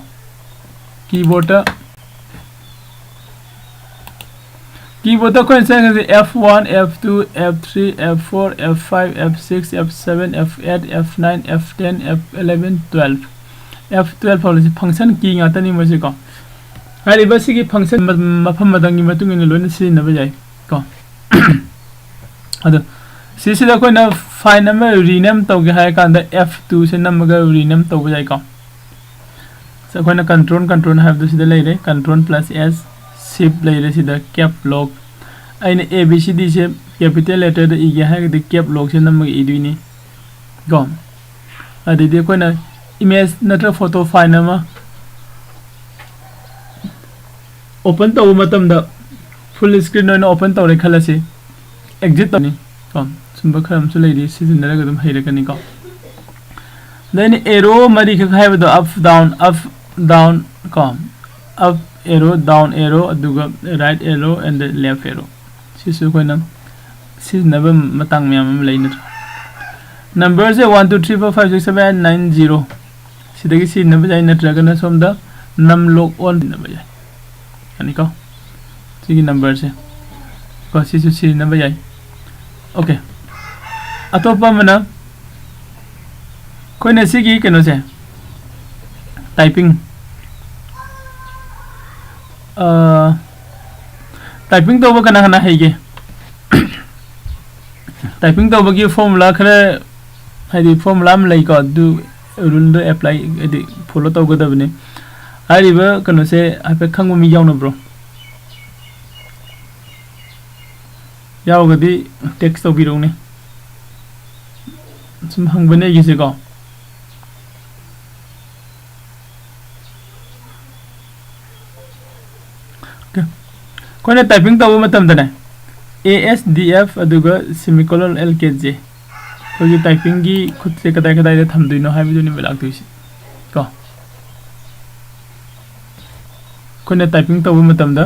Keyboardꯇ, keyboardꯇ ꯑꯩꯈꯣꯏꯅ ꯆꯪꯉꯤꯁꯦ F one, F two, F three, F four, F five, F six, F seven, F eight, F nine, F ten, F eleven, twelve꯫ F twelve ꯐꯥꯎꯕꯁꯤ function key ꯉꯥꯛꯇꯅꯤ ꯃꯣꯏꯁꯦꯀꯣ꯫ ꯍꯥꯏꯔꯤꯕ ꯁꯤꯒꯤ function ꯃ-, ꯃꯐꯝ ꯃꯇꯝꯒꯤ ꯃꯇꯨꯡ ꯏꯟꯅ ꯂꯣꯏꯅ ꯁꯤꯖꯤꯟꯅꯕ ꯌꯥꯏ ꯀꯣ꯫ ꯑꯗꯣ ꯁꯤꯁꯤꯗ ꯑꯩꯈꯣꯏꯅ file ꯑꯃ rename ꯇꯧꯒꯦ ꯍꯥꯏꯔ ꯀꯥꯟꯗ F twoꯁꯦ ꯅꯝꯃꯒ rename ꯇꯧꯕ ꯌꯥꯏꯀꯣ꯫ ꯑꯩꯈꯣꯏꯅ control control ꯍꯥꯏꯕꯗꯨ ꯁꯤꯗ ꯂꯩꯔꯦ, control plus S, shift ꯂꯩꯔꯦ ꯁꯤꯗ, cap lock꯫ ꯑꯩꯅ A B C D say capital letterꯗ ꯏꯒꯦ ꯍꯥꯏꯔꯒꯗꯤ cap lockꯁꯦ ꯅꯝꯃꯒ ꯏꯗꯣꯏꯅꯤ ꯀꯣ꯫ ꯑꯗꯩꯗꯤ ꯑꯩꯈꯣꯏꯅ image ꯅꯠꯇ꯭ꯔꯒ photo file ꯑꯃ open ꯇꯧꯕ ꯃꯇꯝꯗ full screen ꯑꯣꯏꯅ open ꯇꯧꯔꯦ ꯈꯜꯂꯁꯤ, exit ꯇꯧꯅꯤ ꯀꯣ꯫ ꯁꯨꯝꯕ ꯈꯔ ꯑꯃꯁꯨ ꯂꯩꯔꯤ, ꯁꯤꯖꯤꯟꯅꯔꯒ ꯑꯗꯨꯝ ꯍꯩꯔꯛꯀꯅꯤꯀꯣ꯫ Then arrow ꯃꯔꯤꯈꯛ ꯍꯥꯏꯕꯗꯣ, up down, up down ꯀꯣ, up arrow, down arrow, ꯑꯗꯨꯒ right arrow and left arrow꯫ ꯁꯤꯁꯨ ꯑꯩꯈꯣꯏꯅ ꯁꯤꯖꯤꯟꯅꯕ ꯃꯇꯥꯡ ꯃꯌꯥꯝ ꯑꯃ ꯂꯩ ꯅꯠꯇ꯭ꯔꯥ? Numberꯁꯦ one two three four five six seven eight nine zero ꯁꯤꯗꯒꯤ ꯁꯤꯖꯤꯟꯅꯕ ꯌꯥꯏ, ꯅꯠꯇ꯭ꯔꯒꯅ ꯁꯣꯝꯗ num lock on ꯁꯤꯖꯤꯟꯅꯕ ꯌꯥꯏ꯫ ꯌꯥꯅꯤꯀꯣ? ꯁꯤꯒꯤ numberꯁꯦ ꯀꯣ, ꯁꯤꯁꯨ ꯁꯤꯖꯤꯟꯅꯕ ꯌꯥꯏ꯫ Okay, ꯑꯇꯣꯞꯄ ꯑꯃꯅ ꯑꯩꯈꯣꯏꯅ ꯁꯤꯒꯤ ꯀꯩꯅꯣꯁꯦ, typing, typing ꯇꯧꯕ ꯀꯅꯥ ꯀꯅꯥ ꯍꯩꯒꯦ? Typing ꯇꯧꯕꯒꯤ formula ꯈꯔ, ꯍꯥꯏꯗꯤ formula ꯑꯃ ꯂꯩꯀꯣ, ꯑꯗꯨ ruleꯗꯣ apply, ꯍꯥꯏꯗꯤ follow ꯇꯧꯒꯗꯕꯅꯤ꯫ ꯍꯥꯏꯔꯤꯕ ꯀꯩꯅꯣꯁꯦ ꯍꯥꯏꯐꯦꯠ ꯈꯪꯕ ꯃꯤ ꯌꯥꯎꯅꯕ꯭ꯔꯣ? ꯌꯥꯎꯔꯒꯗꯤ text ꯇꯧꯕꯤꯔꯛꯎꯅꯦ꯫ ꯁꯨꯝ ꯍꯪꯕꯅꯦ ꯑꯩꯒꯤꯁꯦꯀꯣ꯫ Okay, ꯑꯩꯈꯣꯏꯅ typing ꯇꯧꯕ ꯃꯇꯝꯗꯅꯦ, A S D F ꯑꯗꯨꯒ semicolon L K J, ꯑꯩꯈꯣꯏꯒꯤ typingꯒꯤ ꯈꯨꯠꯁꯦ ꯀꯗꯥꯏ ꯀꯗꯥꯏꯗ ꯊꯝꯗꯣꯏꯅꯣ ꯍꯥꯏꯕꯗꯨꯅꯦꯕ ꯂꯥꯛꯇꯣꯏꯁꯦ ꯀꯣ꯫ ꯑꯩꯈꯣꯏꯅ typing ꯇꯧꯕ ꯃꯇꯝꯗ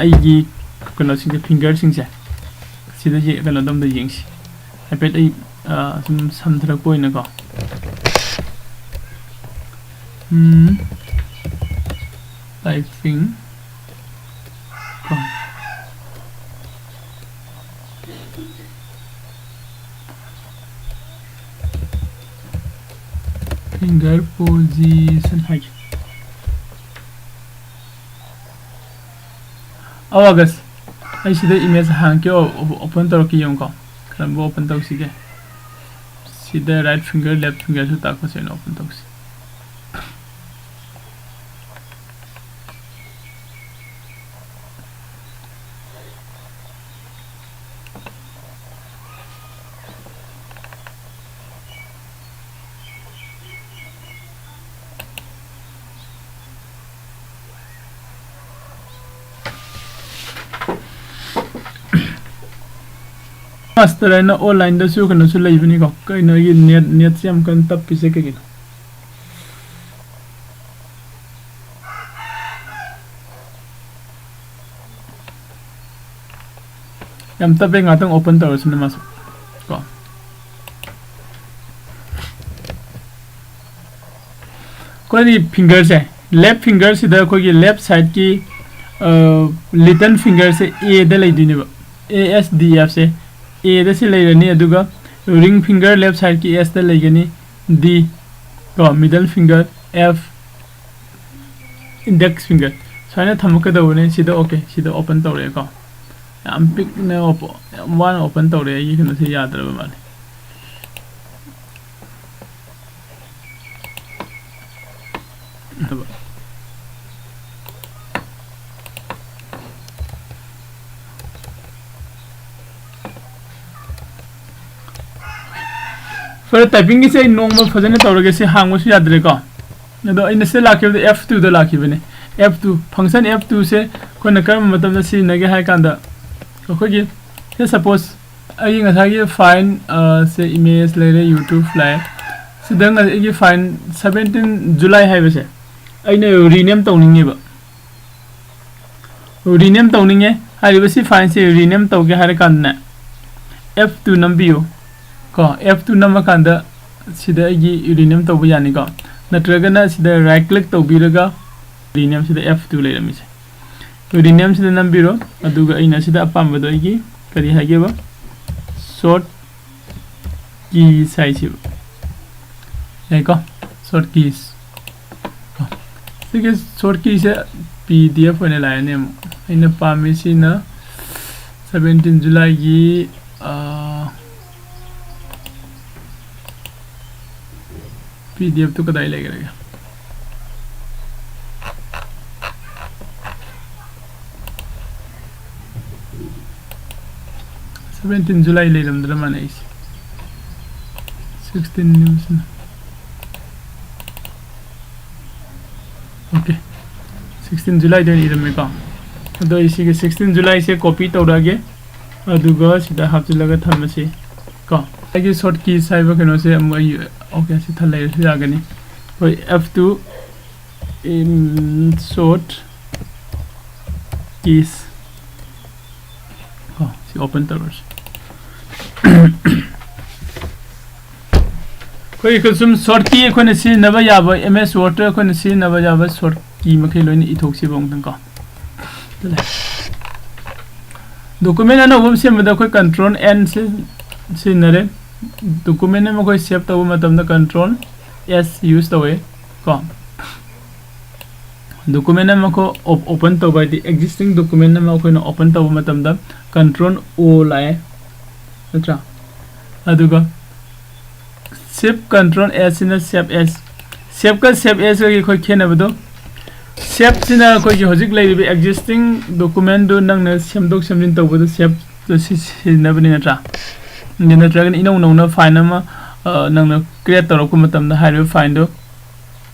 ꯑꯩꯒꯤ ꯀꯩꯅꯣꯁꯤꯡꯁꯦ, fingerꯁꯤꯡꯁꯦ ꯁꯤꯗ ꯌꯦ-, ꯀꯩꯅꯣꯗꯣ ꯑꯝꯇ ꯌꯦꯡꯁꯤ꯫ ꯍꯥꯏꯐꯦꯠ ꯑꯩ, ꯑ, ꯁꯨꯝ ꯁꯝꯊꯔꯛꯄ ꯑꯣꯏꯅꯀꯣ꯫ ꯎꯝ, typing ꯀꯣ꯫ Finger position ꯍꯥꯏꯒꯦ꯫ ꯑꯣ, ꯑꯥꯒꯁ, ꯑꯩ ꯁꯤꯗ image ꯍꯥꯡꯉꯛꯀꯦ, ꯑꯣ-, open ꯇꯧꯔꯛꯀꯦ ꯌꯦꯡꯉꯨꯀꯣ꯫ ꯀꯔꯝꯕ open ꯇꯧꯁꯤꯒꯦ? ꯁꯤꯗ right finger, left fingerꯁꯨ ꯇꯥꯛꯄꯁꯦ ꯑꯣꯏꯅ open ꯇꯧꯁꯤ꯫ Master ꯍꯥꯏꯅ online-ꯗꯁꯨ ꯀꯩꯅꯣꯁꯨ ꯂꯩꯕꯅꯤꯀꯣ꯫ ꯀꯩꯅꯣ ꯑꯩꯒꯤ net, net-ꯁꯦ ꯌꯥꯝ ꯀꯟꯅ ꯇꯞꯄꯤꯁꯦ ꯀꯩꯒꯤꯅꯣ? ꯌꯥꯝ ꯇꯞꯄꯦ, ꯉꯥꯛꯇꯪ open ꯇꯧꯔꯁꯤꯅꯦ ꯃꯥꯁꯨ ꯀꯣ꯫ ꯑꯩꯈꯣꯏꯒꯤ finger-ꯁꯦ, left finger-ꯁꯤꯗ ꯑꯩꯈꯣꯏꯒꯤ left side-ꯀꯤ, ꯑ, little finger-ꯁꯦ A-ꯗ ꯂꯩꯗꯣꯏꯅꯦꯕ꯫ A S D F-ꯁꯦ A-ꯗ ꯁꯤ ꯂꯩꯔꯅꯤ, ꯑꯗꯨꯒ ring finger left side-ꯀꯤ S-ꯇ ꯂꯩꯒꯅꯤ, D ꯀꯣ, middle finger F, index finger ꯁꯨꯃꯥꯏꯅ ꯊꯝꯃꯛꯀꯗꯧꯕꯅꯦ꯫ ꯁꯤꯗ okay, ꯁꯤꯗ open ꯇꯧꯔꯛꯑꯦꯀꯣ꯫ ꯌꯥꯝ ꯄꯤꯛꯅ open, ꯌꯥꯝ ꯋꯥꯅ open ꯇꯧꯔꯦ꯫ ꯑꯩꯒꯤ ꯀꯩꯅꯣꯁꯦ ꯌꯥꯗ꯭ꯔꯕ ꯃꯥꯜꯂꯦ꯫ ꯐꯔꯦ, typing-ꯒꯤꯁꯦ ꯑꯩ ꯅꯣꯡꯃ ꯐꯖꯅ ꯇꯧꯔꯒꯦ꯫ ꯁꯤ ꯍꯥꯡꯕꯁꯨ ꯌꯥꯗ꯭ꯔꯦꯀꯣ꯫ ꯑꯗꯣ ꯑꯩꯅ ꯁꯤꯗ ꯂꯥꯛꯈꯤꯕꯗ F two-ꯗ ꯂꯥꯛꯈꯤꯕꯅꯦ꯫ F two, function F two-ꯁꯦ ꯑꯩꯈꯣꯏꯅ ꯀꯔꯝꯕ ꯃꯇꯝꯗ ꯁꯤꯖꯤꯟꯅꯒꯦ ꯍꯥꯏ ꯀꯥꯟꯗ, ꯑꯩꯈꯣꯏꯒꯤ, say suppose, ꯑꯩꯒꯤ ꯉꯁꯥꯏꯒꯤ file, ꯑ, ꯁꯦ image ꯂꯩꯔꯦ, YouTube ꯂꯩꯔꯦ꯫ ꯁꯤꯗ ꯉ-, ꯑꯩꯒꯤ file seventeen July ꯍꯥꯏꯕꯁꯦ ꯑꯩꯅ rename ꯇꯧꯅꯤꯡꯉꯦꯕ꯫ Rename ꯇꯧꯅꯤꯡꯉꯦ ꯍꯥꯏꯔꯤꯕ ꯁꯤ file-ꯁꯦ rename ꯇꯧꯒꯦ ꯍꯥꯏꯔ ꯀꯥꯟꯗꯅꯦ, F two ꯅꯝꯕꯤꯌꯨ ꯀꯣ꯫ F two ꯅꯝꯃꯀꯥꯟꯗ ꯁꯤꯗ ꯑꯩꯒꯤ rename ꯇꯧꯕ ꯌꯥꯅꯤꯀꯣ, ꯅꯠꯇ꯭ꯔꯒꯅ ꯁꯤꯗ right click ꯇꯧꯕꯤꯔꯒ rename-ꯁꯤꯗ F two ꯂꯩꯔꯝꯃꯤꯁꯦ, rename-ꯁꯤꯗ ꯅꯝꯕꯤꯔꯣ꯫ ꯑꯗꯨꯒ ꯑꯩꯅ ꯁꯤꯗ ꯑꯄꯥꯝꯕꯗꯣ ꯑꯩꯒꯤ ꯀꯔꯤ ꯍꯥꯏꯒꯦꯕ, short keys ꯍꯥꯏꯁꯦꯕ꯫ ꯌꯥꯏꯀꯣ? Short keys ꯀꯣ꯫ ꯁꯤꯒꯤ short key-ꯁꯦ P D F ꯑꯣꯏꯅ ꯂꯥꯛꯑꯅꯤ ꯑꯃꯨꯛ꯫ ꯑꯩꯅ ꯄꯥꯝꯃꯤꯁꯤꯅ seventeen July-ꯒꯤ, ꯑꯥ, P D F-ꯇꯨ ꯀꯗꯥꯏ ꯂꯩꯈ꯭ꯔꯒꯦ? Seventeen July ꯂꯩꯔꯝꯗ꯭ꯔ ꯃꯥꯅꯦ ꯑꯩꯁꯦ꯫ Sixteen ꯅꯦꯕ ꯁꯤꯅ꯫ Okay, sixteen July-ꯗ ꯑꯣꯏꯅ ꯏꯔꯝꯃꯦꯀꯣ꯫ ꯑꯗꯣ ꯑꯩ ꯁꯤꯒꯤ sixteen July-ꯁꯦ copy ꯇꯧꯔꯛꯑꯒꯦ꯫ ꯑꯗꯨꯒ ꯁꯤꯗ ꯍꯥꯞꯆꯤꯜꯂꯒ ꯊꯝꯃꯁꯤ꯫ ꯀꯣ, ꯑꯩꯒꯤ short keys ꯍꯥꯏꯕ ꯀꯩꯅꯣꯁꯦ ꯑꯃꯨꯛ ꯑꯩ, okay, ꯁꯤ ꯊꯜꯂꯩꯔꯁꯨ ꯌꯥꯒꯅꯤ꯫ ꯑꯩꯈꯣꯏ F two in short keys꯫ ꯀꯣ, ꯁꯤ open ꯇꯧꯔꯁꯤ꯫ ꯑꯩꯈꯣꯏ ꯁꯨꯝ short key ꯑꯩꯈꯣꯏꯅ ꯁꯤꯖꯤꯟꯅꯕ ꯌꯥꯕ, M S Word ꯇ ꯑꯩꯈꯣꯏꯅ ꯁꯤꯖꯤꯟꯅꯕ ꯌꯥꯕ short key ꯃꯈꯩ ꯂꯣꯏꯅ ꯏꯊꯣꯛꯁꯤꯕ ꯑꯃꯨꯛꯇꯪ ꯀꯣ꯫ Document ꯑꯅꯧꯕ ꯑꯃ ꯁꯦꯝꯕꯗ ꯑꯩꯈꯣꯏ control N ꯁꯤ-, ꯁꯤꯖꯤꯟꯅꯔꯦ꯫ Document ꯑꯃ ꯑꯩꯈꯣꯏ save ꯇꯧꯕ ꯃꯇꯝꯗ control S use ꯇꯧꯋꯦ ꯀꯣ꯫ Document ꯑꯃ ꯑꯩꯈꯣꯏ op-, open ꯇꯧꯕ, ꯍꯥꯏꯗꯤ existing document ꯑꯃ ꯑꯩꯈꯣꯏꯅ open ꯇꯧꯕ ꯃꯇꯝꯗ control O ꯂꯥꯛꯑꯦ, ꯅꯠꯇ꯭ꯔꯥ? ꯑꯗꯨꯒ Shift control S ꯁꯤꯅ save as꯫ Save ꯀ save as ꯀꯒꯤ ꯑꯩꯈꯣꯏ ꯈꯦꯠꯅꯕꯗꯣ, save ꯁꯤꯅ ꯑꯩꯈꯣꯏꯒꯤ ꯍꯧꯖꯤꯛ ꯂꯩꯔꯤꯕ existing document ꯗꯨ ꯅꯪꯅ ꯁꯦꯝꯗꯣꯛ ꯁꯦꯝꯖꯤꯟ ꯇꯧꯕꯗ save ꯁꯤ ꯁꯤꯖꯤꯟꯅꯕꯅꯤ, ꯅꯠꯇ꯭ꯔꯥ? ꯑꯗꯨ ꯅꯠꯇ꯭ꯔꯒꯅ ꯏꯅꯧ ꯅꯧꯅ file ꯑꯃ, ꯑ, ꯅꯪꯅ create ꯇꯧꯔꯛꯄ ꯃꯇꯝꯗ ꯍꯥꯏꯔꯤꯕ file ꯗꯨ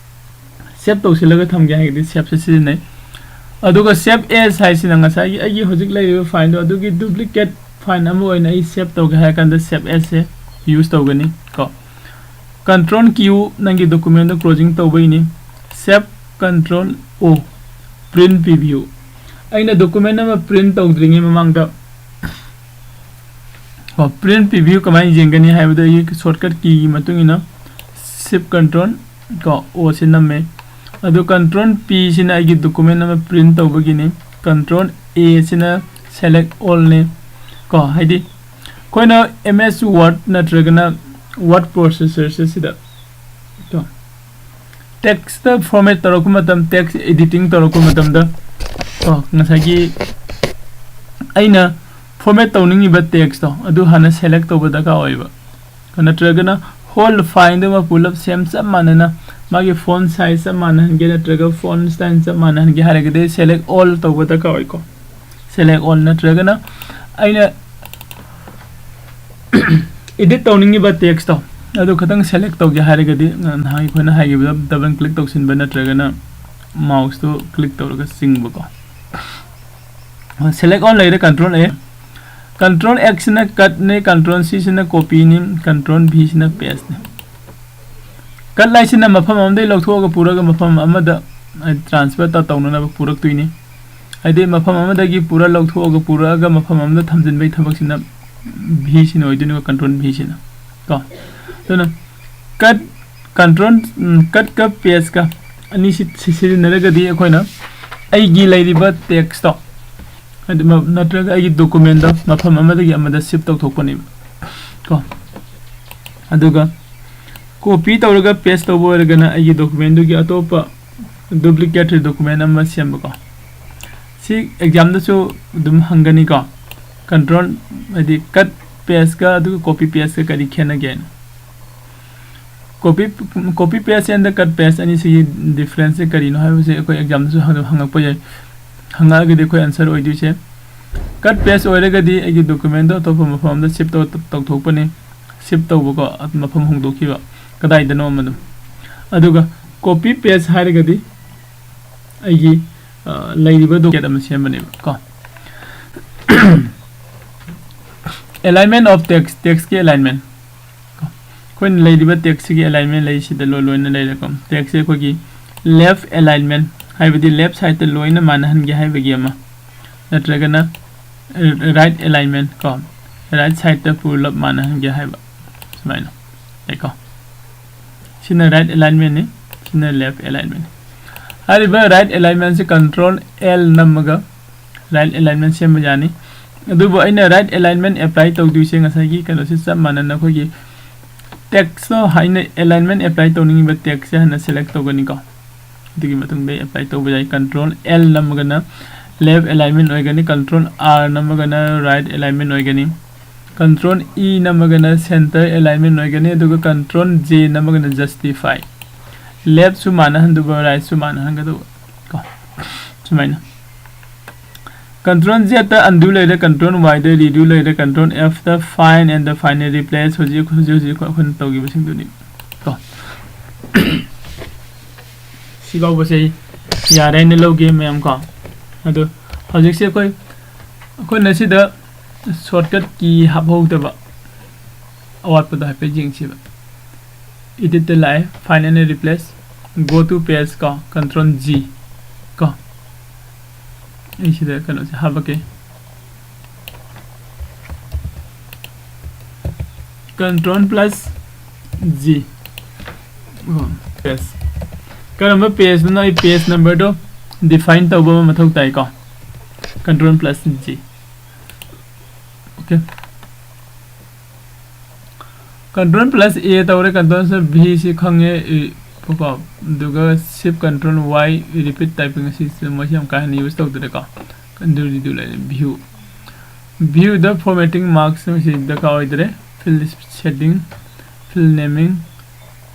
save ꯇꯧꯁꯤꯜꯂꯒ ꯊꯝꯒꯦ ꯍꯥꯏꯔꯒꯗꯤ save ꯁꯦ ꯁꯤꯖꯤꯟꯅꯩ꯫ ꯑꯗꯨꯒ save as ꯍꯥꯏꯁꯤꯅ ꯉꯁꯥꯏꯒꯤ ꯑꯩꯒꯤ ꯍꯧꯖꯤꯛ ꯂꯩꯔꯤꯕ file ꯗꯣ ꯑꯗꯨꯒꯤ duplicate file ꯑꯃ ꯑꯣꯏꯅ ꯑꯩ save ꯇꯧꯒꯦ ꯍꯥꯏꯔ ꯀꯥꯟꯗ save as ꯁꯦ use ꯇꯧꯒꯅꯤ ꯀꯣ꯫ Control Q ꯅꯪꯒꯤ document ꯗꯣ closing ꯇꯧꯕꯩꯅꯤ꯫ Shift control O, print preview꯫ ꯑꯩꯅ document ꯑꯃ print ꯇꯧꯗ꯭ꯔꯤꯉꯩ ꯃꯃꯥꯡꯗ, ꯀꯣ, print preview ꯀꯃꯥꯏꯅ ꯌꯦꯡꯒꯅꯤ ꯍꯥꯏꯕꯗ ꯑꯩꯒꯤ shortcut key ꯒꯤ ꯃꯇꯨꯡ ꯏꯟꯅ Shift control ꯀꯣ, O ꯁꯤ ꯅꯝꯃꯦ꯫ ꯑꯗꯨ control P ꯁꯤꯅ ꯑꯩꯒꯤ document ꯑꯃ print ꯇꯧꯕꯒꯤꯅꯤ꯫ Control A ꯁꯤꯅ select all ꯅꯤ ꯀꯣ, ꯍꯥꯏꯗꯤ ꯑꯩꯈꯣꯏꯅ M S Word ꯅꯠꯇ꯭ꯔꯒꯅ word processor ꯁꯦ ꯁꯤꯗ ꯀꯣ, text format ꯇꯧꯔꯛꯄ ꯃꯇꯝ, text editing ꯇꯧꯔꯛꯄ ꯃꯇꯝꯗ ꯀꯣ, ꯉꯁꯥꯏꯒꯤ ꯑꯩꯅ format ꯇꯧꯅꯤꯡꯉꯤꯕ text ꯇꯣ ꯑꯗꯨ ꯍꯥꯟꯅ select ꯇꯧꯕ ꯗꯔꯀꯥꯔ ꯑꯣꯏꯕ꯫ ꯅꯠꯇ꯭ꯔꯒꯅ whole file ꯗꯨꯃ ꯄꯨꯂꯞ same ꯆꯞ ꯃꯥꯟꯅꯅ ꯃꯥꯒꯤ font size ꯆꯞ ꯃꯥꯟꯅꯍꯟꯒꯦ ꯅꯠꯇ꯭ꯔꯒ font style ꯆꯞ ꯃꯥꯟꯅꯍꯟꯒꯦ ꯍꯥꯏꯔꯒꯗꯤ select all ꯇꯧꯕ ꯗꯔꯀꯥꯔ ꯑꯣꯏꯀꯣ꯫ Select all ꯅꯠꯇ꯭ꯔꯒꯅ ꯑꯩꯅ edit ꯇꯧꯅꯤꯡꯉꯤꯕ text ꯇꯣ ꯑꯗꯨ ꯈꯇꯪ select ꯇꯧꯒꯦ ꯍꯥꯏꯔꯒꯗꯤ ꯅꯍꯥꯟ ꯑꯩꯈꯣꯏꯅ ꯍꯥꯏꯈꯤꯕꯗ double click ꯇꯧꯁꯤꯟꯕ ꯅꯠꯇ꯭ꯔꯒꯅ mouse ꯇꯨ click ꯇꯧꯔꯒ ꯆꯤꯡꯕꯀꯣ꯫ Select all ꯂꯩꯔꯦ, control A꯫ Control X ꯁꯤꯅ cut ꯅꯤ, Control C ꯁꯤꯅ copy ꯅꯤ, Control V ꯁꯤꯅ paste ꯅꯤ꯫ Cut ꯍꯥꯏꯁꯤꯅ ꯃꯐꯝ ꯑꯃꯗꯒꯤ ꯂꯧꯊꯣꯛꯑꯒ ꯄꯨꯔꯒ ꯃꯐꯝ ꯑꯃꯗ transfer ꯇꯧ-, ꯇꯧꯅꯅꯕ ꯄꯨꯔꯛꯇꯣꯏꯅꯤ꯫ ꯍꯥꯏꯗꯤ ꯃꯐꯝ ꯑꯃꯗꯒꯤ ꯄꯨꯔ ꯂꯧꯊꯣꯛꯑꯒ ꯄꯨꯔꯛꯑꯒ ꯃꯐꯝ ꯑꯃꯗ ꯊꯝꯖꯤꯟꯕꯒꯤ ꯊꯕꯛꯁꯤꯅ V ꯁꯤꯅ ꯑꯣꯏꯗꯣꯏꯅꯤꯀꯣ, Control V ꯁꯤꯅ ꯀꯣ꯫ ꯑꯗꯨꯅ cut, Control, ꯎꯝ, cut ꯀ paste ꯀ ꯑꯅꯤꯁꯤ ꯁꯤ-, ꯁꯤꯖꯤꯟꯅꯔꯒꯗꯤ ꯑꯩꯈꯣꯏꯅ ꯑꯩꯒꯤ ꯂꯩꯔꯤꯕ text ꯇꯣ, ꯍꯥꯏꯗꯤ ꯃ-, ꯅꯠꯇ꯭ꯔꯒ ꯑꯩꯒꯤ document ꯗꯣ ꯃꯐꯝ ꯑꯃꯗꯒꯤ ꯑꯃꯗ shift ꯇꯧꯊꯣꯛꯄꯅꯦꯕ ꯀꯣ꯫ ꯑꯗꯨꯒ copy ꯇꯧꯔꯒ paste ꯇꯧꯕ ꯑꯣꯏꯔꯒꯅ ꯑꯩꯒꯤ document ꯗꯨꯒꯤ ꯑꯇꯣꯞꯄ duplicate document ꯑꯃ ꯁꯦꯝꯕꯀꯣ꯫ ꯁꯤ exam ꯗꯁꯨ ꯑꯗꯨꯝ ꯍꯪꯒꯅꯤꯀꯣ꯫ Control, ꯍꯥꯏꯗꯤ cut paste ꯀ ꯑꯗꯨꯒ copy paste ꯀ ꯀꯔꯤ ꯈꯦꯠꯅꯒꯦ ꯍꯥꯏꯅ꯫ Copy, copy paste and cut paste ꯑꯅꯤꯁꯤꯒꯤ difference ꯁꯦ ꯀꯔꯤꯅꯣ ꯍꯥꯏꯕꯁꯦ ꯑꯩꯈꯣꯏ exam ꯗꯁꯨ ꯑꯗꯨꯝ ꯍꯪꯉꯛꯄ ꯌꯥꯏ꯫ ꯍꯪꯉꯛꯑꯒꯗꯤ ꯑꯩꯈꯣꯏ answer ꯑꯣꯏꯗꯣꯏꯁꯦ, cut paste ꯑꯣꯏꯔꯒꯗꯤ ꯑꯩꯒꯤ document ꯗꯣ ꯑꯇꯣꯞꯄ ꯃꯐꯝ ꯑꯃꯗ shift ꯇꯧ-, ꯇꯧꯊꯣꯛꯄꯅꯤ, shift ꯇꯧꯕꯀꯣ, ꯃꯐꯝ ꯍꯣꯡꯗꯣꯛꯈꯤꯕ ꯀꯗꯥꯏꯗꯅꯣ ꯑꯃ ꯑꯗꯨꯝ꯫ ꯑꯗꯨꯒ copy paste ꯍꯥꯏꯔꯒꯗꯤ ꯑꯩꯒꯤ, ꯑ, ꯂꯩꯔꯤꯕ document ꯑꯃ ꯁꯦꯝꯕꯅꯦꯕ ꯀꯣ꯫ Alignment of text, text ꯀꯤ alignment꯫ ꯑꯩꯈꯣꯏꯅ ꯂꯩꯔꯤꯕ text ꯁꯤꯒꯤ alignment ꯂꯩ, ꯁꯤꯗ ꯂꯣꯏ-, ꯂꯣꯏꯅ ꯂꯩꯔꯦꯀꯣ꯫ Text ꯁꯦ ꯑꯩꯈꯣꯏꯒꯤ left alignment, ꯍꯥꯏꯕꯗꯤ left side ꯇ ꯂꯣꯏꯅ ꯃꯥꯟꯅꯍꯟꯒꯦ ꯍꯥꯏꯕꯒꯤ ꯑꯃ, ꯅꯠꯇ꯭ꯔꯒꯅ right alignment ꯀꯣ, right side ꯇ ꯄꯨꯂꯞ ꯃꯥꯟꯅꯍꯟꯒꯦ ꯍꯥꯏꯕ, ꯁꯨꯃꯥꯏꯅ ꯂꯩꯀꯣ꯫ ꯁꯤꯅ right alignment ꯅꯤ, ꯁꯤꯅ left alignment ꯅꯤ꯫ ꯍꯥꯏꯔꯤꯕ right alignment ꯁꯦ Control L ꯅꯝꯃꯒ right alignment ꯁꯦꯝꯕ ꯌꯥꯅꯤ꯫ ꯑꯗꯨꯕꯨ ꯑꯩꯅ right alignment apply ꯇꯧꯗꯣꯏꯁꯦ ꯉꯁꯥꯏꯒꯤ ꯀꯩꯅꯣꯁꯦ ꯆꯞ ꯃꯥꯟꯅꯅ ꯑꯩꯈꯣꯏꯒꯤ text ꯇꯣ ꯍꯥꯏꯅ alignment apply ꯇꯧꯅꯤꯡꯉꯤꯕ text ꯁꯦ ꯍꯥꯟꯅ select ꯇꯧꯒꯅꯤꯀꯣ꯫ ꯑꯗꯨꯒꯤ ꯃꯇꯨꯡꯗ apply ꯇꯧꯕ ꯌꯥꯏ꯫ Control L ꯅꯝꯃꯒꯅ left alignment ꯑꯣꯏꯒꯅꯤ, Control R ꯅꯝꯃꯒꯅ right alignment ꯑꯣꯏꯒꯅꯤ, Control E ꯅꯝꯃꯒꯅ center alignment ꯑꯣꯏꯒꯅꯤ, ꯑꯗꯨꯒ Control J ꯅꯝꯃꯒꯅ justify꯫ Left ꯁꯨ ꯃꯥꯟꯅꯍꯟꯗꯧꯕ, right ꯁꯨ ꯃꯥꯟꯅꯍꯟꯒꯗꯧꯕ ꯀꯣ, ꯁꯨꯃꯥꯏꯅ꯫ Control Z ꯇ undo ꯂꯩꯔꯦ, Control Y ꯗ redo ꯂꯩꯔꯦ, Control F ꯇ find and the final replace, ꯍꯧꯖꯤꯛ, ꯍꯧꯖꯤꯛ, ꯍꯧꯖꯤꯛ ꯑꯩꯈꯣꯏꯅ ꯇꯧꯈꯤꯕꯁꯤꯡꯗꯨꯅꯤ ꯀꯣ꯫ ꯁꯤ ꯐꯥꯎꯕꯁꯦ ꯌꯥꯔꯦ ꯍꯥꯏꯅ ꯂꯧꯒꯦ ꯃꯌꯥꯝ ꯀꯣ꯫ ꯑꯗꯣ ꯍꯧꯖꯤꯛꯁꯦ ꯑꯩꯈꯣꯏ, ꯑꯩꯈꯣꯏꯅ ꯁꯤꯗ shortcut key ꯍꯥꯞꯍꯧꯗꯕ ꯑꯋꯥꯠꯄꯗꯣ ꯍꯥꯏꯐꯦꯠ ꯌꯦꯡꯁꯤꯕ꯫ Edit ꯇ ꯂꯥꯛꯑꯦ, find and replace, go to page ꯀꯣ, control G ꯀꯣ꯫ ꯑꯩ ꯁꯤꯗ ꯀꯩꯅꯣꯁꯦ ꯍꯥꯞꯄꯛꯀꯦ, control plus G꯫ ꯑꯣ, page꯫ ꯀꯔꯝꯕ page ꯅꯣ? ꯑꯩ page number ꯗꯣ define ꯇꯧꯕ ꯑꯃ ꯃꯊꯧ ꯇꯥꯏꯀꯣ, control plus G꯫ Okay, control plus A ꯇꯧꯔꯦ, control plus V ꯁꯤ ꯈꯪꯉꯦ꯫ ꯀꯣ, ꯑꯗꯨꯒ shift control Y, repeat typing ꯑꯁꯤ ꯃꯣꯏꯁꯤ ꯌꯥꯝ ꯀꯥ ꯍꯦꯟꯅ use ꯇꯧꯗ꯭ꯔꯦꯀꯣ꯫ ꯑꯗꯨꯗꯤ ꯑꯗꯨ ꯂꯩꯔꯦ, view꯫ View ꯗ formatting marks ꯑꯁꯤ ꯗꯔꯀꯥꯔ ꯑꯣꯏꯗ꯭ꯔꯦ꯫ Field setting, field naming,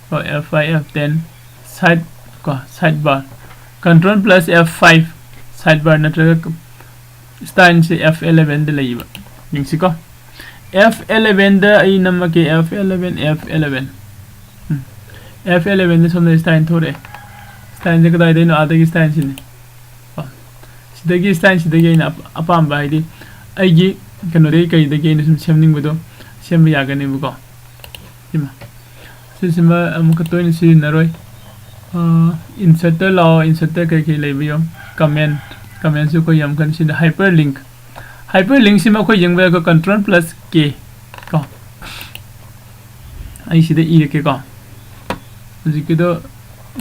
ꯀꯣ, F five, F ten, side, ꯀꯣ, sidebar, control plus F five, sidebar ꯅꯠꯇ꯭ꯔꯒ style ꯁꯦ F eleven ꯗ ꯂꯩꯕ꯫ ꯌꯦꯡꯁꯤꯀꯣ, F eleven ꯗ ꯑꯩ ꯅꯝꯃꯛꯀꯦ, F eleven, F eleven꯫ ꯎꯝ꯫ F eleven ꯗ ꯁꯣꯝꯗ style ꯊꯣꯔꯛꯑꯦ꯫ Style ꯁꯦ ꯀꯗꯥꯏꯗꯩꯅꯣ? ꯑꯥꯗꯒꯤ style ꯁꯤꯅꯤ꯫ ꯀꯣ, ꯁꯤꯗꯒꯤ style ꯁꯤꯗꯒꯤ ꯑꯩꯅ ꯑꯄꯥꯝꯕ, ꯍꯥꯏꯗꯤ ꯑꯩꯒꯤ ꯀꯩꯅꯣꯗꯒꯤ ꯀꯩꯗꯒꯤ ꯑꯩꯅ ꯁꯨꯝ ꯁꯦꯝꯅꯤꯡꯕꯗꯣ ꯁꯦꯝꯕ ꯌꯥꯒꯅꯦꯕꯀꯣ꯫ ꯁꯤꯃ꯫ ꯁꯤꯁꯤꯃ ꯑꯃꯨꯛꯀ ꯇꯣꯏꯅ ꯁꯤꯖꯤꯟꯅꯔꯣꯏ꯫ ꯑ, insert ꯇ ꯂꯥꯛꯑꯣ, insert ꯇ ꯀꯩ ꯀꯩ ꯂꯩꯕ ꯌꯦꯡꯉꯣ꯫ Comment, comment ꯁꯨ ꯑꯩꯈꯣꯏ ꯌꯥꯝ ꯀꯟꯅ ꯁꯤꯖꯤꯟꯅ-, hyperlink꯫ Hyperlink ꯁꯤꯃ ꯑꯩꯈꯣꯏ ꯌꯦꯡꯕ ꯌꯥꯏꯀꯣ, control plus K ꯀꯣ꯫ ꯑꯩ ꯁꯤꯗ ꯏꯔꯛꯀꯦꯀꯣ꯫ ꯍꯧꯖꯤꯛꯀꯤꯗꯣ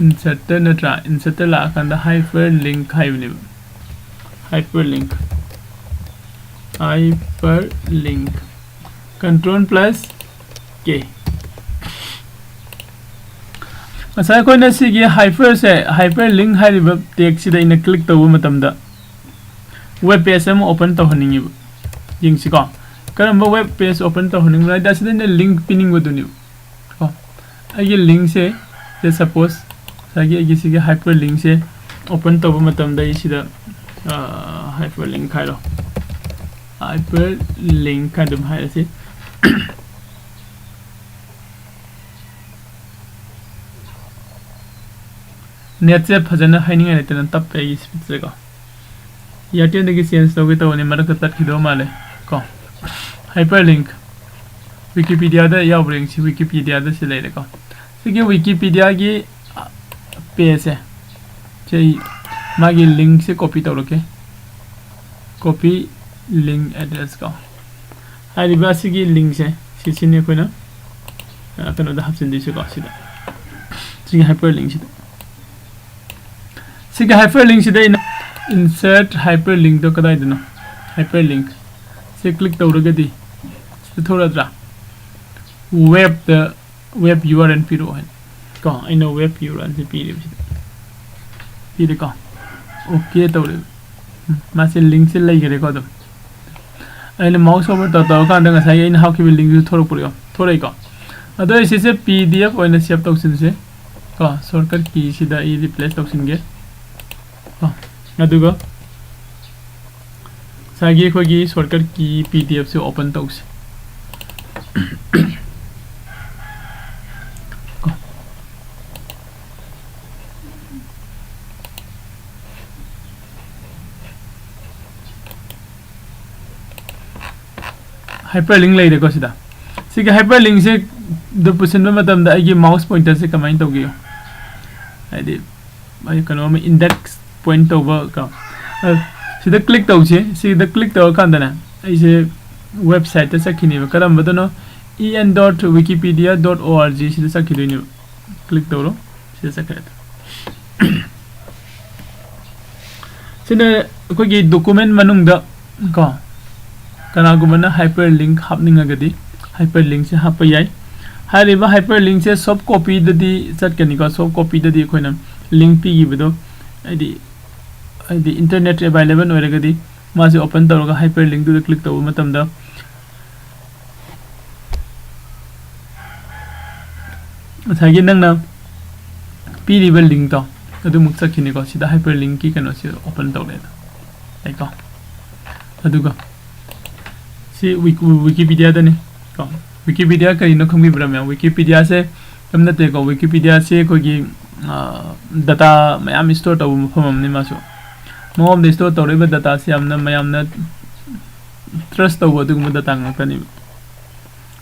insert ꯇ ꯅꯠꯇ꯭ꯔꯥ? Insert ꯇ ꯂꯥꯛꯑꯀꯥꯟꯗ hyperlink ꯍꯥꯏꯕꯅꯦꯕ꯫ Hyperlink, hyperlink, control plus K꯫ ꯉꯁꯥꯏ ꯑꯩꯈꯣꯏꯅ ꯁꯤꯒꯤ hyper ꯁꯦ, hyperlink ꯍꯥꯏꯔꯤꯕ tag ꯁꯤꯗ ꯑꯩꯅ click ꯇꯧꯕ ꯃꯇꯝꯗ web page ꯑꯃ open ꯇꯧꯍꯟꯅꯤꯡꯉꯤꯕ꯫ ꯌꯦꯡꯁꯤꯀꯣ, ꯀꯔꯝꯕ web page open ꯇꯧꯍꯟꯅꯤꯡꯕꯅꯣ ꯍꯥꯏꯗꯤ ꯑꯁꯤꯗ ꯑꯩꯅ link ꯄꯤꯅꯤꯡꯕꯗꯨꯅꯦꯕ꯫ ꯀꯣ, ꯑꯩꯒꯤ link ꯁꯦ, ꯁꯦ suppose ꯉꯁꯥꯏꯒꯤ ꯑꯩꯒꯤ ꯁꯤꯒꯤ hyperlink ꯁꯦ open ꯇꯧꯕ ꯃꯇꯝꯗ ꯑꯩ ꯁꯤꯗ, ꯑ, hyperlink ꯍꯥꯏꯔꯣ, hyperlink ꯍꯥꯏ ꯑꯗꯨꯝ ꯍꯥꯏꯔꯁꯤ꯫ Net ꯁꯦ ꯐꯖꯅ ꯍꯥꯏꯅꯤꯡꯉꯥꯏ ꯂꯩꯇꯅ ꯇꯞꯄꯦ ꯑꯩꯒꯤ speed ꯁꯦꯀꯣ꯫ Airtel ꯗꯒꯤ change ꯇꯧꯒꯦ ꯇꯧꯕꯅꯤ, ꯃꯔꯛꯇ ꯇꯠꯈꯤꯗꯧ ꯃꯥꯜꯂꯦ ꯀꯣ꯫ Hyperlink, Wikipedia ꯗ ꯌꯥꯎꯕ꯭ꯔꯥ ꯌꯦꯡꯁꯤ꯫ Wikipedia ꯗ ꯁꯤ ꯂꯩꯔꯦꯀꯣ꯫ ꯁꯤꯒꯤ Wikipedia ꯒꯤ ꯄꯦꯖꯁꯦ, ꯁꯤ ꯑꯩ ꯃꯥꯒꯤ ꯂꯤꯡꯁꯦ ꯀꯣꯄꯤ ꯇꯧꯔꯛꯀꯦ꯫ Copy link address ꯀꯣ꯫ ꯍꯥꯏꯔꯤꯕ ꯑꯁꯤꯒꯤ ꯂꯤꯡꯁꯦ, ꯁꯤꯁꯤꯅꯤ ꯑꯩꯈꯣꯏꯅ, ꯑ, ꯀꯩꯅꯣꯗ ꯍꯥꯞꯆꯤꯟꯗꯣꯏꯁꯦꯀꯣ, ꯁꯤꯗ꯫ ꯁꯤꯒꯤ hyperlink ꯁꯤꯗ꯫ ꯁꯤꯒꯤ hyperlink ꯁꯤꯗ ꯑꯩꯅ insert hyperlink ꯗꯣ ꯀꯗꯥꯏꯗꯅꯣ? Hyperlink ꯁꯦ click ꯇꯧꯔꯒꯗꯤ ꯁꯤꯗ ꯊꯣꯛꯂꯛꯇ꯭ꯔꯥ? Web ꯇ, web URL ꯄꯤꯔꯛꯑꯣ ꯍꯥꯏꯅ ꯀꯣ꯫ ꯑꯩꯅ web URL ꯁꯦ ꯄꯤꯔꯦꯕ ꯁꯤꯗ꯫ ꯄꯤꯔꯦꯀꯣ꯫ OK ꯇꯧꯔꯦ꯫ ꯎꯝ, ꯃꯥꯁꯦ ꯂꯤꯡꯁꯦ ꯂꯩꯈꯔꯦꯀꯣ ꯑꯗꯨꯝ꯫ ꯑꯩꯅ mouse over ꯇꯧ-, ꯇꯧꯔꯀꯥꯟꯗ ꯉꯁꯥꯏꯒꯤ ꯑꯩꯅ ꯍꯥꯞꯈꯤꯕ ꯂꯤꯡꯗꯨ ꯊꯣꯔꯛꯄ꯭ꯔꯣ? ꯊꯣꯔꯛꯏꯀꯣ꯫ ꯑꯗꯣ ꯑꯩ ꯁꯤꯁꯦ PDF ꯑꯣꯏꯅ save ꯇꯧꯁꯤꯟꯁꯦ꯫ ꯀꯣ, shortcut key ꯁꯤꯗ ꯑꯩ replace ꯇꯧꯁꯤꯟꯒꯦ꯫ ꯀꯣ, ꯑꯗꯨꯒ ꯉꯁꯥꯏꯒꯤ ꯑꯩꯈꯣꯏꯒꯤ shortcut key PDF ꯁꯦ open ꯇꯧꯁꯦ꯫ ꯀꯣ꯫ Hyperlink ꯂꯩꯔꯦꯀꯣ ꯁꯤꯗ꯫ ꯁꯤꯒꯤ hyperlink ꯁꯦ ꯗ ꯄꯨꯁꯤꯟꯕ ꯃꯇꯝꯗ ꯑꯩꯒꯤ mouse pointer ꯁꯦ ꯀꯃꯥꯏꯅ ꯇꯧꯒꯦ? ꯍꯥꯏꯗꯤ, ꯑꯩ ꯀꯩꯅꯣ ꯑꯃ index point ꯇꯧꯕ ꯀꯣ꯫ ꯑ, ꯁꯤꯗ click ꯇꯧꯁꯤ꯫ ꯁꯤꯗ click ꯇꯧꯔꯀꯥꯟꯗꯅꯦ, ꯑꯩꯁꯦ website ꯇ ꯆꯠꯈꯤꯅꯦꯕ꯫ ꯀꯔꯝꯕꯗꯅꯣ? E N dot wikipedia dot org ꯁꯤꯗ ꯆꯠꯈꯤꯗꯣꯏꯅꯦꯕ꯫ Click ꯇꯧꯔꯣ꯫ ꯁꯤꯗ ꯆꯠꯈ꯭ꯔꯦ꯫ ꯁꯤꯅ ꯑꯩꯈꯣꯏꯒꯤ document ꯃꯅꯨꯡꯗ ꯀꯣ, ꯀꯅꯥꯒꯨꯝꯕꯅ hyperlink ꯍꯥꯞꯅꯤꯡꯉꯒꯗꯤ hyperlink ꯁꯦ ꯍꯥꯞꯄ ꯌꯥꯏ꯫ ꯍꯥꯏꯔꯤꯕ hyperlink ꯁꯦ soft copy ꯗꯗꯤ ꯆꯠꯀꯅꯤꯀꯣ꯫ Soft copy ꯗꯗꯤ ꯑꯩꯈꯣꯏꯅ link ꯄꯤꯈꯤꯕꯗꯣ, ꯍꯥꯏꯗꯤ, ꯍꯥꯏꯗꯤ internet available ꯑꯣꯏꯔꯒꯗꯤ ꯃꯥꯁꯦ open ꯇꯧꯔꯒ hyperlink ꯇꯨꯗ click ꯇꯧꯕ ꯃꯇꯝꯗ ꯉꯁꯥꯏꯒꯤ ꯅꯪꯅ ꯄꯤꯔꯤꯕ link ꯇꯣ ꯑꯗꯨꯃꯨꯛ ꯆꯠꯈꯤꯅꯤꯀꯣ꯫ ꯁꯤꯗ hyperlink ꯀꯤ ꯀꯩꯅꯣꯁꯤ open ꯇꯧꯔꯦ꯫ ꯂꯩꯀꯣ꯫ ꯑꯗꯨꯒ ꯁꯤ Wiki-, Wikipedia ꯗꯅꯤ ꯀꯣ꯫ Wikipedia ꯀꯔꯤꯅꯣ ꯈꯪꯕꯤꯕ꯭ꯔꯥ ꯃꯌꯥꯝ? Wikipedia ꯁꯦ ꯀꯔꯤꯝ ꯅꯠꯇꯦꯀꯣ꯫ Wikipedia ꯁꯦ ꯑꯩꯈꯣꯏꯒꯤ, ꯑ, data ꯃꯌꯥꯝ store ꯇꯧꯕ ꯃꯐꯝ ꯑꯃꯅꯤ ꯃꯥꯁꯨ꯫ ꯃꯉꯣꯟꯗ store ꯇꯧꯔꯤꯕ data ꯁꯦ ꯌꯥꯝꯅ ꯃꯌꯥꯝꯅ ꯇ꯭ꯔꯁ ꯇꯧꯕ ꯑꯗꯨꯒꯨꯝꯕ ꯗꯇꯥ ꯉꯥꯛꯇꯅꯦꯕ꯫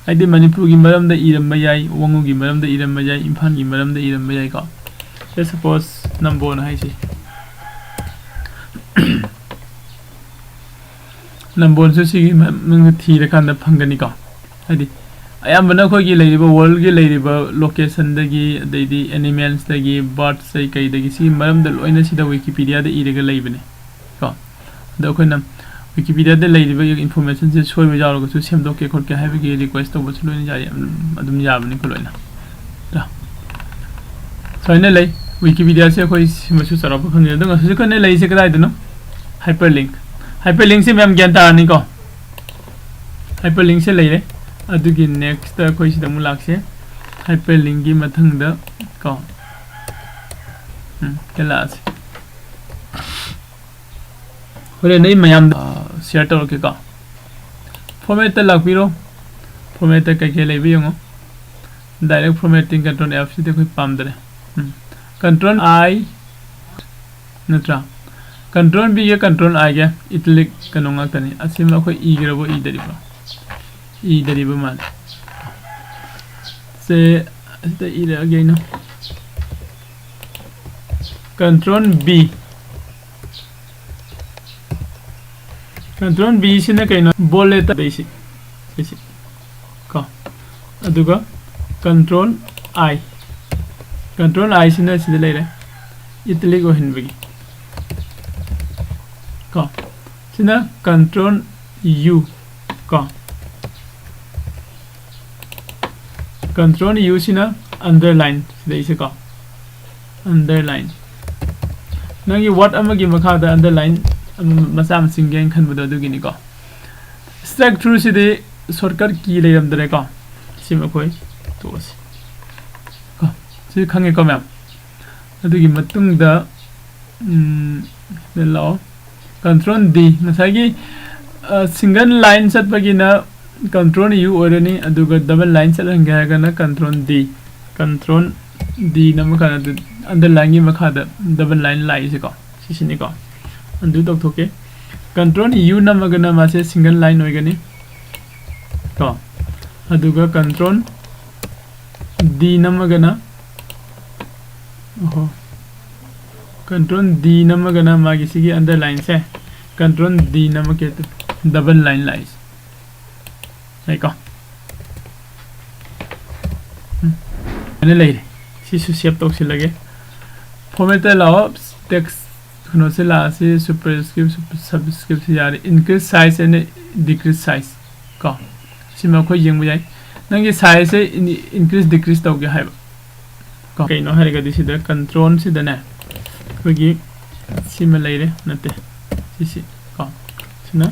ꯍꯥꯏꯗꯤ ꯃꯅꯤꯄꯨꯔꯒꯤ ꯃꯔꯝꯗ ꯏꯔꯝꯕ ꯌꯥꯏ, ꯋꯥꯉꯨꯒꯤ ꯃꯔꯝꯗ ꯏꯔꯝꯕ ꯌꯥꯏ, ꯏꯝꯐꯥꯜꯒꯤ ꯃꯔꯝꯗ ꯏꯔꯝꯕ ꯌꯥꯏꯀꯣ꯫ ꯁꯦ ꯁꯄꯣꯁ ꯅꯝꯕꯣꯜ ꯍꯥꯏꯁꯦ꯫ ꯅꯝꯕꯣꯜꯁꯨ ꯁꯤꯒꯤ ꯃꯅꯨꯡꯗ ꯊꯤꯔꯀꯥꯟꯗ ꯐꯪꯒꯅꯤꯀꯣ꯫ ꯍꯥꯏꯗꯤ ꯑꯌꯥꯝꯕꯅ ꯑꯩꯈꯣꯏꯒꯤ ꯂꯩꯔꯤꯕ ꯋꯥꯔꯜꯒꯤ ꯂꯩꯔꯤꯕ ꯂꯣꯀꯦꯁꯟꯗꯒꯤ, ꯑꯗꯩꯗꯤ ꯑꯦꯅꯤꯃꯦꯜꯁꯇꯒꯤ, ꯕꯥꯔꯠꯁꯇꯒꯤ, ꯀꯩꯗꯒꯤ, ꯁꯤꯒꯤ ꯃꯔꯝꯗ ꯂꯣꯏꯅ ꯁꯤꯗ ꯋꯤꯀꯤꯄꯤꯗꯤꯌꯥꯗ ꯏꯔꯒ ꯂꯩꯕꯅꯦ ꯀꯣ꯫ ꯑꯗꯣ ꯑꯩꯈꯣꯏꯅ ꯋꯤꯀꯤꯄꯤꯗꯤꯌꯥꯗ ꯂꯩꯔꯤꯕ ꯏꯟꯐꯣꯔꯃꯦꯁꯟꯁꯦ ꯁꯣꯏꯕ ꯌꯥꯎꯔꯒꯁꯨ ꯁꯦꯝꯗꯣꯛꯀꯦ ꯈꯣꯠꯀꯦ ꯍꯥꯏꯕꯒꯤ ꯔꯤꯀ꯭ꯋꯦꯁ ꯇꯧꯕꯁꯨ ꯂꯣꯏꯅ ꯌꯥꯏ, ꯑꯗꯨꯝ, ꯑꯗꯨꯝ ꯌꯥꯕꯅꯤꯀꯣ ꯂꯣꯏꯅ꯫ ꯀꯣ꯫ ꯁꯨꯃꯥꯏꯅ ꯂꯩ꯫ ꯋꯤꯀꯤꯄꯤꯗꯤꯌꯥꯁꯦ ꯑꯩꯈꯣꯏ ꯁꯤꯃꯁꯨ ꯆꯥꯎꯔꯥꯛꯄ ꯈꯪꯖꯩ꯫ ꯑꯗꯨꯒ ꯍꯧꯖꯤꯛ ꯑꯩꯈꯣꯏꯅ ꯂꯩꯔꯤꯁꯦ ꯀꯗꯥꯏꯗꯅꯣ? Hyper link. ꯍꯥꯏꯄꯔ ꯂꯤꯡꯛꯁꯦ ꯃꯌꯥꯝ ꯒ꯭ꯌꯥꯟ ꯇꯥꯔꯅꯤꯀꯣ? ꯍꯥꯏꯄꯔ ꯂꯤꯡꯛꯁꯦ ꯂꯩꯔꯦ꯫ ꯑꯗꯨꯒꯤ ꯅꯦꯛꯁꯇ ꯑꯩꯈꯣꯏ ꯁꯤꯗ ꯑꯃꯨꯛ ꯂꯥꯛꯁꯦ꯫ ꯍꯥꯏꯄꯔ ꯂꯤꯡꯛꯀꯤ ꯃꯊꯪꯗ ꯀꯣ, ꯎꯝ, ꯁꯤꯗ ꯂꯥꯛꯑꯁꯤ꯫ ꯍꯣꯔꯦꯟ ꯑꯩ ꯃꯌꯥꯝꯗ, ꯑ, ꯁꯤꯌꯔ ꯇꯧꯔꯛꯀꯦꯀꯣ꯫ ꯐꯣꯔꯃꯦꯠꯇ ꯂꯥꯛꯄꯤꯔꯣ꯫ ꯐꯣꯔꯃꯦꯠꯇ ꯀꯩꯀꯩ ꯂꯩꯕ ꯌꯦꯡꯉꯣ꯫ ꯗꯥꯏꯔꯦꯛ ꯐꯣꯔꯃꯦꯠꯇꯤꯡ ꯀꯟꯇ꯭ꯔꯣꯜ ꯑꯦꯐ ꯁꯤꯗꯤ ꯑꯩꯈꯣꯏ ꯄꯥꯝꯗ꯭ꯔꯦ꯫ ꯎꯝ꯫ ꯀꯟꯇ꯭ꯔꯣꯜ ꯑꯥꯏ ꯅꯠꯇ꯭ꯔꯥ? ꯀꯟꯇ꯭ꯔꯣꯜ ꯕꯤꯒ ꯀꯟꯇ꯭ꯔꯣꯜ ꯑꯥꯏꯒ ꯏꯇꯥꯂꯤꯛ ꯀꯩꯅꯣ ꯉꯥꯛꯇꯅꯤ꯫ ꯑꯁꯤꯃ ꯑꯩꯈꯣꯏ ꯏꯈ꯭ꯔꯕꯣ ꯏꯗꯔꯤꯕꯣ? ꯏꯗꯔꯤꯕ ꯃꯥꯜꯂꯦ꯫ ꯁꯦ ꯑꯁꯤꯗ ꯏꯔꯛꯑꯒꯦ ꯑꯩꯅ꯫ Control B. ꯀꯟꯇ꯭ꯔꯣꯜ ꯕꯤ ꯁꯤꯅ ꯀꯩꯅꯣ? ꯕꯣꯜ ꯂꯦꯇꯔ ꯁꯤ, ꯁꯤꯁꯤ ꯀꯣ꯫ ꯑꯗꯨꯒ ꯀꯟꯇ꯭ꯔꯣꯜ ꯑꯥꯏ꯫ ꯀꯟꯇ꯭ꯔꯣꯜ ꯑꯥꯏ ꯁꯤꯅ ꯁꯤꯗ ꯂꯩꯔꯦ, ꯏꯇꯥꯂꯤꯛ ꯑꯣꯏꯍꯟꯕꯒꯤ ꯀꯣ꯫ ꯁꯤꯅ ꯀꯟꯇ꯭ꯔꯣꯜ ꯌꯨ ꯀꯣ꯫ ꯀꯟꯇ꯭ꯔꯣꯜ ꯌꯨ ꯁꯤꯅ ꯑꯟꯗꯔꯂꯥꯏꯟ ꯁꯤꯗꯩꯁꯦꯀꯣ꯫ ꯑꯟꯗꯔꯂꯥꯏꯟ꯫ ꯅꯪꯒꯤ ꯋꯥꯔꯗ ꯑꯃꯒꯤ ꯃꯈꯥꯗ ꯑꯟꯗꯔꯂꯥꯏꯟ ꯑꯃ ꯃꯆꯥ ꯑꯃ ꯆꯤꯡꯒꯦꯅ ꯈꯟꯕꯗꯣ ꯑꯗꯨꯒꯤꯅꯤꯀꯣ꯫ ꯁ꯭ꯇ꯭ꯔꯥꯏꯛ ꯊ꯭ꯔꯨ ꯁꯤꯗꯤ ꯁꯣꯔꯠꯀꯠ ꯀꯤ ꯂꯩꯔꯝꯗ꯭ꯔꯦꯀꯣ꯫ ꯁꯤꯃ ꯑꯩꯈꯣꯏ ꯇꯣꯛꯑꯁꯤ꯫ ꯀꯣ꯫ ꯁꯤ ꯈꯪꯉꯦꯀꯣ ꯃꯌꯥꯝ? ꯑꯗꯨꯒꯤ ꯃꯇꯨꯡꯗ, ꯎꯝ, ꯁꯤꯗ ꯂꯥꯛꯑꯣ꯫ ꯀꯟꯇ꯭ꯔꯣꯜ ꯗꯤ꯫ ꯉꯁꯥꯏꯒꯤ, ꯑ, ꯁꯤꯡꯒꯜ ꯂꯥꯏꯟ ꯆꯠꯄꯒꯤꯅ ꯀꯟꯇ꯭ꯔꯣꯜ ꯌꯨ ꯑꯣꯏꯔꯅꯤ, ꯑꯗꯨꯒ ꯗꯕꯜ ꯂꯥꯏꯟ ꯆꯠꯍꯟꯒꯦ ꯍꯥꯏꯔꯒꯅ ꯀꯟꯇ꯭ꯔꯣꯜ ꯗꯤ꯫ ꯀꯟꯇ꯭ꯔꯣꯜ ꯗꯤ ꯅꯝꯃꯀꯥꯟꯗ ꯑꯟꯗꯔꯂꯥꯏꯟꯒꯤ ꯃꯈꯥꯗ ꯗꯕꯜ ꯂꯥꯏꯟ ꯂꯥꯛꯏꯁꯦꯀꯣ, ꯁꯤꯁꯤꯅꯤꯀꯣ꯫ ꯑꯟꯗꯨ ꯇꯧꯊꯣꯛꯀꯦ꯫ Control U ꯅꯝꯃꯒꯅ ꯃꯥꯁꯦ single line ꯑꯣꯏꯒꯅꯤ ꯀꯣ꯫ ꯑꯗꯨꯒ Control D ꯅꯝꯃꯒꯅ, ꯑꯣꯍꯣ, Control D ꯅꯝꯃꯒꯅ ꯃꯥꯒꯤ ꯁꯤꯒꯤ underline ꯁꯦ Control D ꯅꯝꯃꯛꯀꯦ, double line ꯂꯥꯛꯏꯁꯦ꯫ ꯂꯩꯀꯣ꯫ ꯎꯝ꯫ ꯑꯗꯨꯃꯥꯏꯅ ꯂꯩꯔꯦ꯫ ꯁꯤꯁꯨ save ꯇꯧꯁꯤꯜꯂꯒꯦ꯫ Format ꯇ ꯂꯥꯛꯑꯣ, text ꯀꯩꯅꯣꯁꯦ ꯂꯥꯛꯑꯁꯤ, superscript, subscript ꯁꯤ ꯌꯥꯔꯦ꯫ Increase size and decrease size ꯀꯣ꯫ ꯁꯤꯃ ꯑꯩꯈꯣꯏ ꯌꯦꯡꯕ ꯌꯥꯏ꯫ ꯅꯪꯒꯤ size say in-, increase decrease ꯇꯧꯒꯦ ꯍꯥꯏꯕ꯫ ꯀꯣ꯫ ꯀꯩꯅꯣ ꯍꯥꯏꯔꯒꯗꯤ ꯁꯤꯗ control ꯁꯤꯗꯅꯦ, ꯑꯩꯈꯣꯏꯒꯤ ꯁꯤꯃ ꯂꯩꯔꯦ, ꯅꯠꯇꯦ, ꯁꯤꯁꯤ ꯀꯣ꯫ ꯁꯤꯅ,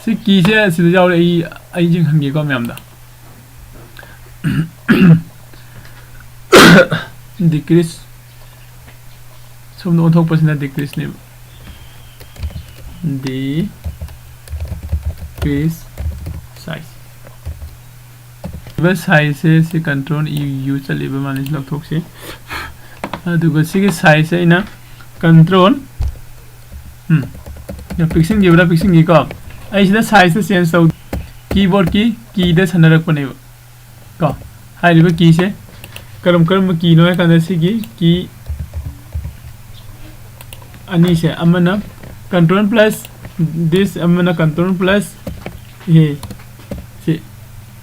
ꯁꯤ key ꯁꯦ ꯁꯤꯗ ꯌꯥꯎꯔꯦ, ꯑꯩ, ꯑꯩ ꯌꯦꯡꯍꯟꯒꯦꯀꯣ ꯃꯌꯥꯝꯗ꯫ Decrease, ꯁꯣꯝꯗ ꯑꯣꯟꯊꯣꯛꯄꯁꯤꯅ decrease ꯅꯦꯕ꯫ Decrease size꯫ Size ꯁꯦ ꯁꯤ control U, U ꯆꯠꯂꯤꯕ ꯃꯥꯜꯂꯤ, ꯁꯤ ꯂꯧꯊꯣꯛꯁꯤ꯫ ꯑꯗꯨꯒ ꯁꯤꯒꯤ size ꯁꯦ ꯑꯩꯅ control, ꯎꯝ, ꯄꯤꯛꯁꯤꯟꯈꯤꯕ꯭ꯔꯥ? ꯄꯤꯛꯁꯤꯟꯈꯤꯀꯣ꯫ ꯑꯩ ꯁꯤꯗ size ꯁꯦ change ꯇꯧ, keyboard ꯀꯤ key ꯗ ꯁꯥꯟꯅꯔꯛꯄꯅꯦꯕ ꯀꯣ꯫ ꯍꯥꯏꯔꯤꯕ key ꯁꯦ ꯀꯔꯝ ꯀꯔꯝꯕ key ꯅꯣ ꯍꯥꯏ ꯀꯥꯟꯗ ꯁꯤꯒꯤ key ꯑꯅꯤꯁꯦ, ꯑꯃꯅ control plus this, ꯑꯃꯅ control plus A, ꯁꯤ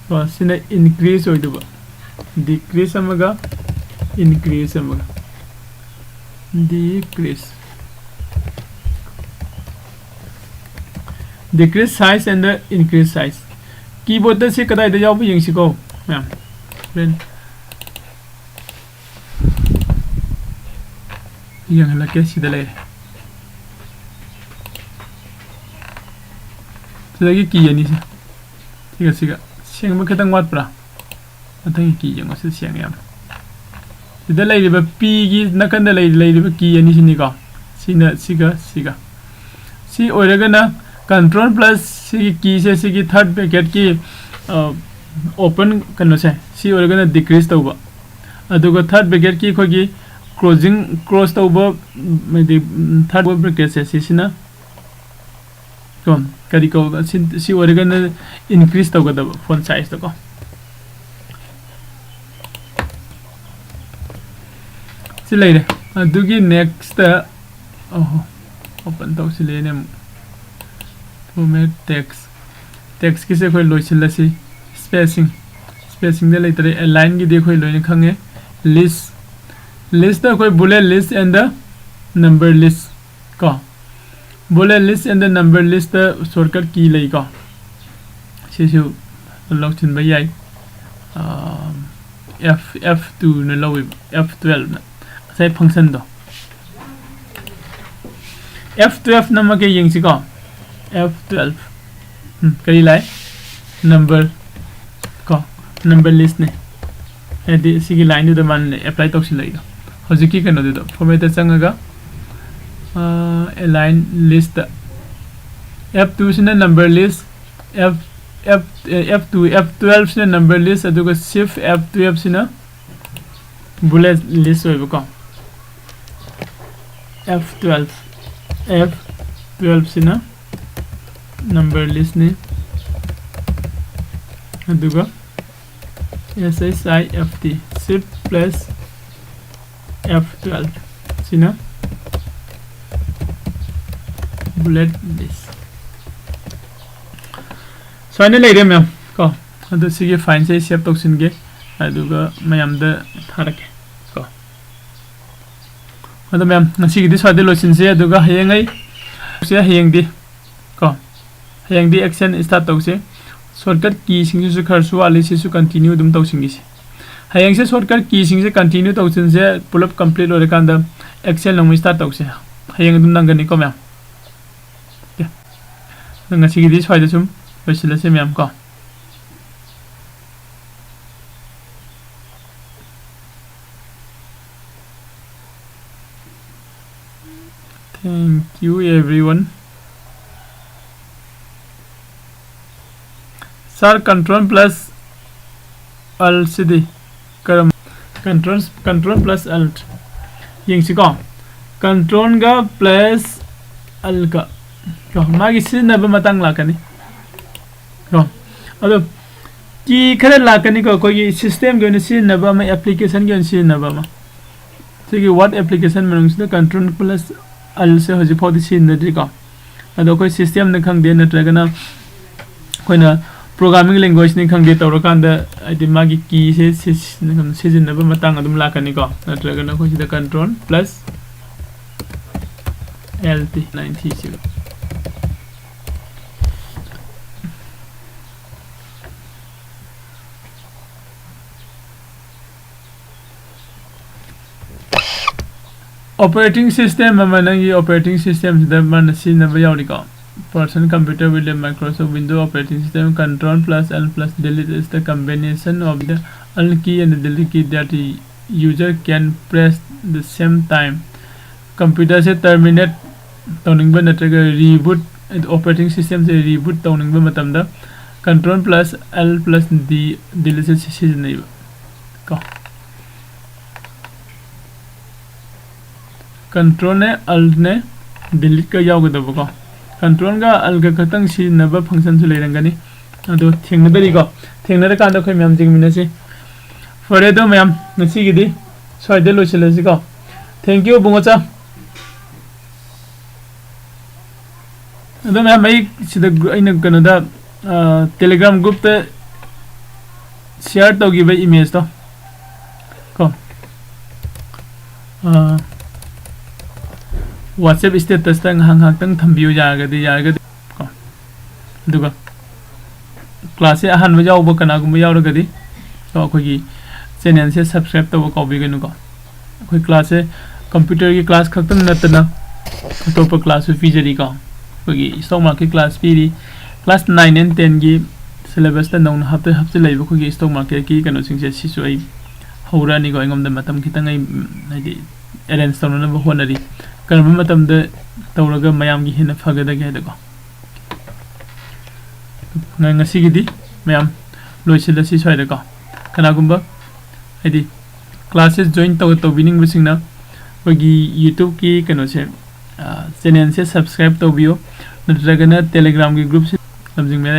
ꯀꯣ, ꯁꯤꯅ increase ꯑꯣꯏꯗꯧꯕ, decrease ꯑꯃꯒ increase ꯑꯃꯒ, decrease, decrease size and increase size꯫ Keyboard ꯁꯤ ꯀꯗꯥꯏꯗ ꯌꯥꯎꯕ ꯌꯦꯡꯁꯤꯀꯣ ꯃꯌꯥꯝ꯫ ꯍꯣꯔꯦꯟ ꯌꯦꯡꯍꯜꯂꯛꯀꯦ꯫ ꯁꯤꯗ ꯂꯩꯔꯦ꯫ ꯁꯤꯗꯒꯤ key ꯑꯅꯤꯁꯦ, ꯁꯤꯒ ꯁꯤꯒ ꯁꯦꯡꯕ ꯈꯤꯇꯪ ꯋꯥꯠꯄ꯭ꯔꯥ? ꯃꯊꯪꯒꯤ key ꯌꯦꯡꯉꯣ, ꯁꯤ ꯁꯦꯡꯉꯦ ꯌꯥꯝ꯫ ꯁꯤꯗ ꯂꯩꯔꯤꯕ P ꯒꯤ ꯅꯥꯀꯟꯗ ꯂꯩ-, ꯂꯩꯔꯤꯕ key ꯑꯅꯤꯁꯤꯅꯤꯀꯣ, ꯁꯤꯅ ꯁꯤꯒ ꯁꯤꯒ꯫ ꯁꯤ ꯑꯣꯏꯔꯒꯅ control plus ꯁꯤꯒꯤ key ꯁꯦ, ꯁꯤꯒꯤ third bracket ꯀꯤ, ꯑ, open ꯀꯩꯅꯣꯁꯦ, ꯁꯤ ꯑꯣꯏꯔꯒꯅ decrease ꯇꯧꯕ, ꯑꯗꯨꯒ third bracket ꯀꯤ ꯑꯩꯈꯣꯏꯒꯤ ꯀ꯭ꯂꯣꯖꯤꯡ ꯀ꯭ꯂꯣꯖ ꯇꯧꯕ ꯍꯥꯏꯗꯤ ꯊꯥꯔꯠ ꯕ꯭ꯔꯦꯀꯦꯠꯁꯦ ꯁꯤꯁꯤꯅ ꯀꯣ ꯀꯔꯤ ꯀꯧꯕ ꯁꯤ ꯑꯣꯏꯔꯒꯅ ꯏꯟꯀ꯭ꯔꯤꯖ ꯇꯧꯒꯗꯕ ꯐꯣꯟ ꯁꯥꯏꯖꯇ ꯀꯣ꯫ ꯁꯤ ꯂꯩꯔꯦ꯫ ꯑꯗꯨꯒꯤ ꯅꯦꯛꯁꯇ ꯑꯣꯍꯣ ꯑꯣꯄꯟ ꯇꯧꯁꯤꯜꯂꯦꯅꯦ ꯑꯃꯨꯛ ꯐꯣꯔꯃꯦꯠ ꯇꯦꯛꯁ ꯇꯦꯛꯁꯀꯤꯁꯦ ꯑꯩꯈꯣꯏ ꯂꯣꯏꯁꯤꯜꯂꯁꯤ꯫ ꯁ꯭ꯄꯦꯁꯤꯡ ꯁ꯭ꯄꯦꯁꯤꯡꯗ ꯂꯩꯇꯔꯦ꯫ ꯑꯦꯂꯥꯏꯟꯒꯤꯗꯤ ꯑꯩꯈꯣꯏ ꯂꯣꯏꯅ ꯈꯪꯉꯦ꯫ ꯂꯤꯁ ꯂꯤꯁꯇ ꯑꯩꯈꯣꯏ bullet list and the number list ꯀꯣ bullet list and the number listꯇ ꯁꯣꯔꯠꯀꯠ ꯀꯤ ꯂꯩꯀꯣ꯫ ꯁꯤꯁꯨ ꯂꯧꯁꯤꯟꯕ ꯌꯥꯏ꯫ ꯑꯦꯐ ꯑꯦꯐ ꯇꯨꯅ ꯂꯧꯋꯦꯕ ꯑꯦꯐ ꯇꯨꯋꯦꯜꯞꯅ ꯉꯁꯥꯏ ꯐꯪꯁꯟꯗꯣ꯫ ꯑꯦꯐ ꯇꯨꯋꯦꯜꯞ ꯅꯝꯃꯒ ꯌꯦꯡꯁꯤꯀꯣ꯫ ꯑꯦꯐ ꯇꯨꯋꯦꯜꯞ ꯀꯔꯤ ꯂꯥꯛꯑꯦ? ꯅꯝꯕꯔ ꯀꯣ ꯅꯝꯕꯔ ꯂꯤꯁꯅꯦ꯫ ꯍꯥꯏꯗꯤ ꯁꯤꯒꯤ ꯂꯥꯏꯟꯗꯨꯗ ꯃꯥꯅ ꯑꯦꯄ꯭ꯂꯥꯏ ꯇꯧꯁꯤꯜꯂꯛꯏꯗꯣ꯫ ꯍꯧꯖꯤꯛꯀꯤ ꯀꯩꯅꯣꯗꯨꯗ ꯐꯣꯔꯃꯦꯠꯇ ꯆꯪꯉꯒ ꯑꯦꯂꯥꯏꯟ ꯂꯤꯁꯇ ꯑꯦꯐ ꯇꯨꯁꯤꯅ number list F F F two F ꯇꯨꯋꯦꯜꯞꯁꯤꯅ ꯅꯝꯕꯔ ꯂꯤꯁ ꯑꯗꯨꯒ ꯁꯤꯐ ꯑꯦꯐ ꯇꯨꯋꯦꯜꯞꯁꯤꯅ ꯕꯨꯂꯦꯠ ꯂꯤꯁ ꯑꯣꯏꯕꯀꯣ꯫ ꯑꯦꯐ ꯇꯨꯋꯦꯜꯞ ꯑꯦꯐ ꯇꯨꯋꯦꯜꯞꯁꯤꯅ ꯅꯝꯕꯔ ꯂꯤꯁꯅꯤ ꯑꯗꯨꯒ S H I F T shift plus F twelve ꯁꯤꯅ ꯕꯨꯂꯦꯠ ꯂꯤꯁ꯫ ꯁꯨꯃꯥꯏꯅ ꯂꯩꯔꯦ ꯃꯌꯥꯝ ꯀꯣ꯫ ꯑꯗꯨ ꯁꯤꯒꯤ ꯐꯥꯏꯜꯁꯦ ꯑꯩ ꯁꯦꯞ ꯇꯧꯁꯤꯟꯒꯦ ꯑꯗꯨꯒ ꯃꯌꯥꯝꯗ ꯊꯥꯔꯛꯀꯦ ꯀꯣ꯫ ꯑꯗꯣ ꯃꯌꯥꯝ ꯉꯁꯤꯒꯤꯗꯤ ꯁ꯭ꯋꯥꯏꯗ ꯂꯣꯏꯁꯤꯟꯁꯦ ꯑꯗꯨꯒ ꯍꯌꯦꯡ ꯑꯩ ꯁꯦ ꯍꯌꯦꯡꯗꯤ ꯀꯣ ꯍꯌꯦꯡꯗꯤ ꯑꯦꯛꯁꯟ ꯁ꯭ꯇꯥꯔꯠ ꯇꯧꯁꯦ꯫ ꯁꯣꯔꯠꯀꯠ ꯀꯤꯁꯤꯡꯁꯤꯁꯨ ꯈꯔꯁꯨ ꯋꯥꯠꯂꯤ ꯁꯤꯁꯨ ꯀꯟꯇꯤꯅ꯭ꯌꯨ ꯑꯗꯨꯝ ꯇꯧꯁꯤꯟꯈꯤꯁꯦ꯫ ꯍꯌꯦꯡꯁꯦ ꯁꯣꯔꯠꯀꯠ ꯀꯤꯁꯤꯡꯁꯦ ꯀꯟꯇꯤꯅ꯭ꯌꯨ ꯇꯧꯁꯤꯟꯁꯦ꯫ ꯄꯨꯂꯞ ꯀꯝꯄ꯭ꯂꯤꯠ ꯑꯣꯏꯔꯀꯥꯟꯗ ꯑꯦꯛꯁꯟ ꯑꯃꯨꯛ ꯁ꯭ꯇꯥꯔꯠ ꯇꯧꯁꯦ꯫ ꯍꯌꯦꯡ ꯑꯗꯨꯝ ꯅꯪꯒꯅꯤꯀꯣ ꯃꯌꯥꯝ꯫ ꯑꯣꯀꯦ꯫ ꯑꯗꯣ ꯉꯁꯤꯒꯤꯗꯤ ꯁ꯭ꯋꯥꯏꯗ ꯁꯨꯝ ꯂꯣꯏꯁꯤꯜꯂꯁꯦ ꯃꯌꯥꯝ ꯀꯣ꯫ Thank you everyone. Sir, control plus alt ꯁꯤꯗꯤ ꯀꯔꯝ control control plus alt ꯌꯦꯡꯁꯤꯀꯣ, ꯀꯟꯇ꯭ꯔꯣꯜꯒ ꯄ꯭ꯂꯁ ꯑꯜꯒ ꯀꯣ, ꯃꯥꯒꯤ ꯁꯤꯖꯤꯟꯅꯕ ꯃꯇꯥꯡ ꯂꯥꯛꯀꯅꯤ ꯀꯣ꯫ ꯑꯗꯣ ꯀꯤ ꯈꯔ ꯂꯥꯛꯀꯅꯤꯀꯣ, ꯑꯩꯈꯣꯏꯒꯤ ꯁꯤꯁꯇꯦꯝꯒꯤ ꯑꯣꯏꯅ ꯁꯤꯖꯤꯟꯅꯕ ꯑꯃ, ꯑꯦꯄ꯭ꯂꯤꯀꯦꯁꯟꯒꯤ ꯑꯣꯏꯅ ꯁꯤꯖꯤꯟꯅꯕ ꯑꯃ꯫ ꯁꯤꯒꯤ ꯋꯥꯔꯗ ꯑꯦꯄ꯭ꯂꯤꯀꯦꯁꯟ ꯃꯅꯨꯡꯁꯤꯗ ꯀꯟꯇ꯭ꯔꯣꯜ ꯄ꯭ꯂꯁ ꯑꯜꯁꯦ ꯍꯧꯖꯤꯛ ꯐꯥꯎꯗꯤ ꯁꯤꯖꯤꯟꯅꯗ꯭ꯔꯤꯀꯣ꯫ ꯑꯗꯣ ꯑꯩꯈꯣꯏ ꯁꯤꯁꯇꯦꯝꯅ ꯈꯪꯗꯦ, ꯅꯠꯇ꯭ꯔꯒꯅ ꯑꯩꯈꯣꯏꯅ ꯄ꯭ꯔꯣꯒ꯭ꯔꯥꯃꯤꯡ ꯂꯦꯡꯒ꯭ꯋꯦꯖꯅꯤ ꯈꯪꯗꯦ ꯇꯧꯔꯀꯥꯟꯗ, ꯍꯥꯏꯗꯤ ꯃꯥꯒꯤ ꯀꯤꯁꯦ ꯁꯤ-, ꯁꯤꯖꯤꯟꯅꯕ ꯃꯇꯥꯡ ꯑꯗꯨꯝ ꯂꯥꯛꯀꯅꯤꯀꯣ꯫ ꯅꯠꯇ꯭ꯔꯒꯅ ꯑꯩꯈꯣꯏ ꯁꯤꯗ control plus alt nine ꯊꯤꯁꯤꯕ꯫ ꯑꯣꯄꯔꯦꯇꯤꯡ ꯁꯤꯁꯇꯦꯝ ꯑꯃ, ꯅꯪꯒꯤ ꯑꯣꯄꯔꯦꯇꯤꯡ ꯁꯤꯁꯇꯦꯝꯁꯤꯗ ꯃꯥꯅ ꯁꯤꯖꯤꯟꯅꯕ ꯌꯥꯎꯔꯤꯀꯣ꯫ Person computer with a Microsoft Windows operating system, control plus L plus delete is the combination of the Alt key and the delete key that the user can press the same time. ꯀꯝꯄ꯭ꯌꯨꯇꯔꯁꯦ ꯇꯔꯃꯤꯅꯦꯠ ꯇꯧꯅꯤꯡꯕ ꯅꯠꯇ꯭ꯔꯒ ꯔꯤꯕꯨꯠ, operating ꯁꯤꯁꯇꯦꯝꯁꯦ ꯔꯤꯕꯨꯠ ꯇꯧꯅꯤꯡꯕ ꯃꯇꯝꯗ control plus L plus ꯗꯤ ꯗꯤꯂꯤꯠꯁꯦ ꯁꯤ-, ꯁꯤꯖꯤꯟꯅꯩꯕ ꯀꯣ꯫ ꯀꯟꯇ꯭ꯔꯣꯜꯅꯦ, ꯑꯜꯅꯦ, ꯗꯤꯂꯤꯠꯀ ꯌꯥꯎꯒꯗꯕꯀꯣ꯫ ꯀꯟꯇ꯭ꯔꯣꯜꯒ ꯑꯜꯒ ꯈꯛꯇꯪ ꯁꯤꯖꯤꯟꯅꯕ ꯐꯪꯁꯟꯁꯨ ꯂꯩꯔꯝꯒꯅꯤ꯫ ꯑꯗꯣ ꯊꯦꯡꯅꯗꯔꯤꯀꯣ꯫ ꯊꯦꯡꯅꯔꯀꯥꯟꯗ ꯑꯩꯈꯣꯏ ꯃꯌꯥꯝ ꯌꯦꯡꯃꯤꯟꯅꯁꯤ꯫ ꯐꯔꯦ ꯑꯗꯣ ꯃꯌꯥꯝ, ꯉꯁꯤꯒꯤꯗꯤ ꯁ꯭ꯋꯥꯏꯗ ꯂꯣꯏꯁꯤꯜꯂꯁꯤꯀꯣ꯫ Thank you, ꯕꯨꯡꯉꯣꯆꯥ꯫ ꯑꯗꯣ ꯃꯌꯥꯝ, ꯑꯩ ꯁꯤꯗ ꯒ꯭ꯔꯨ-, ꯑꯩꯅ ꯀꯩꯅꯣꯗ, ꯑ, Telegram groupꯇ share ꯇꯧꯈꯤꯕ imageꯇꯣ ꯀꯣ, ꯑ, WhatsApp statusꯇ ꯉꯥꯏꯍꯥꯛ ꯉꯥꯏꯍꯥꯛꯇꯪ ꯊꯝꯕꯤꯌꯨ, ꯌꯥꯔꯒꯗꯤ, ꯌꯥꯔꯒꯗꯤ ꯀꯣ꯫ ꯑꯗꯨꯒ classꯁꯦ ꯑꯍꯥꯟꯕ ꯌꯥꯎꯕ ꯀꯅꯥꯒꯨꯝꯕ ꯌꯥꯎꯔꯒꯗꯤ, ꯀꯣ, ꯑꯩꯈꯣꯏꯒꯤ channelꯁꯦ subscribe ꯇꯧꯕ ꯀꯥꯎꯕꯤꯒꯅꯨꯀꯣ꯫ ꯑꯩꯈꯣꯏ classꯁꯦ computerꯒꯤ class ꯈꯛꯇꯪ ꯅꯠꯇꯅ ꯑꯇꯣꯞꯄ classꯁꯨ ꯄꯤꯖꯔꯤꯀꯣ꯫ ꯑꯩꯈꯣꯏꯒꯤ stock market class ꯄꯤꯔꯤ, class nine and tenꯒꯤ syllabusꯇ ꯅꯧꯅ ꯍꯥꯞꯇ-, ꯍꯥꯞꯆꯤꯜꯂꯛꯏꯕ ꯑꯩꯈꯣꯏꯒꯤ stock marketꯀꯤ ꯀꯩꯅꯣꯁꯤꯡꯁꯦ, ꯁꯤꯁꯨ ꯑꯩ ꯍꯧꯔꯛꯑꯅꯤꯀꯣ꯫ ꯑꯩꯉꯣꯟꯗ ꯃꯇꯝ ꯈꯤꯇꯪ ꯑꯩ, ꯎꯝ, ꯍꯥꯏꯗꯤ arrange ꯇꯧꯅꯅꯕ ꯍꯣꯠꯅꯔꯤ, ꯀꯔꯝꯕ ꯃꯇꯝꯗ ꯇꯧꯔꯒ ꯃꯌꯥꯝꯒꯤ ꯍꯦꯟꯅ ꯐꯒꯗꯒꯦ ꯍꯥꯏꯗꯀꯣ꯫ ꯉ-, ꯉꯁꯤꯒꯤꯗꯤ ꯃꯌꯥꯝ ꯂꯣꯏꯁꯤꯜꯂꯁꯤ ꯁ꯭ꯋꯥꯏꯗꯀꯣ꯫ ꯀꯅꯥꯒꯨꯝꯕ ꯍꯥꯏꯗꯤ classꯁꯦ join ꯇꯧ-, ꯇꯧꯕꯤꯅꯤꯡꯕꯁꯤꯡꯅ ꯑꯩꯈꯣꯏꯒꯤ YouTube-ꯀꯤ ꯀꯩꯅꯣꯁꯦ, channel-ꯁꯦ subscribe ꯇꯧꯕꯤꯌꯨ, ꯅꯠꯇ꯭ꯔꯒꯅ Telegram-ꯒꯤ group-ꯁꯦ ꯂꯝꯖꯤꯡꯕ ꯌꯥꯏ꯫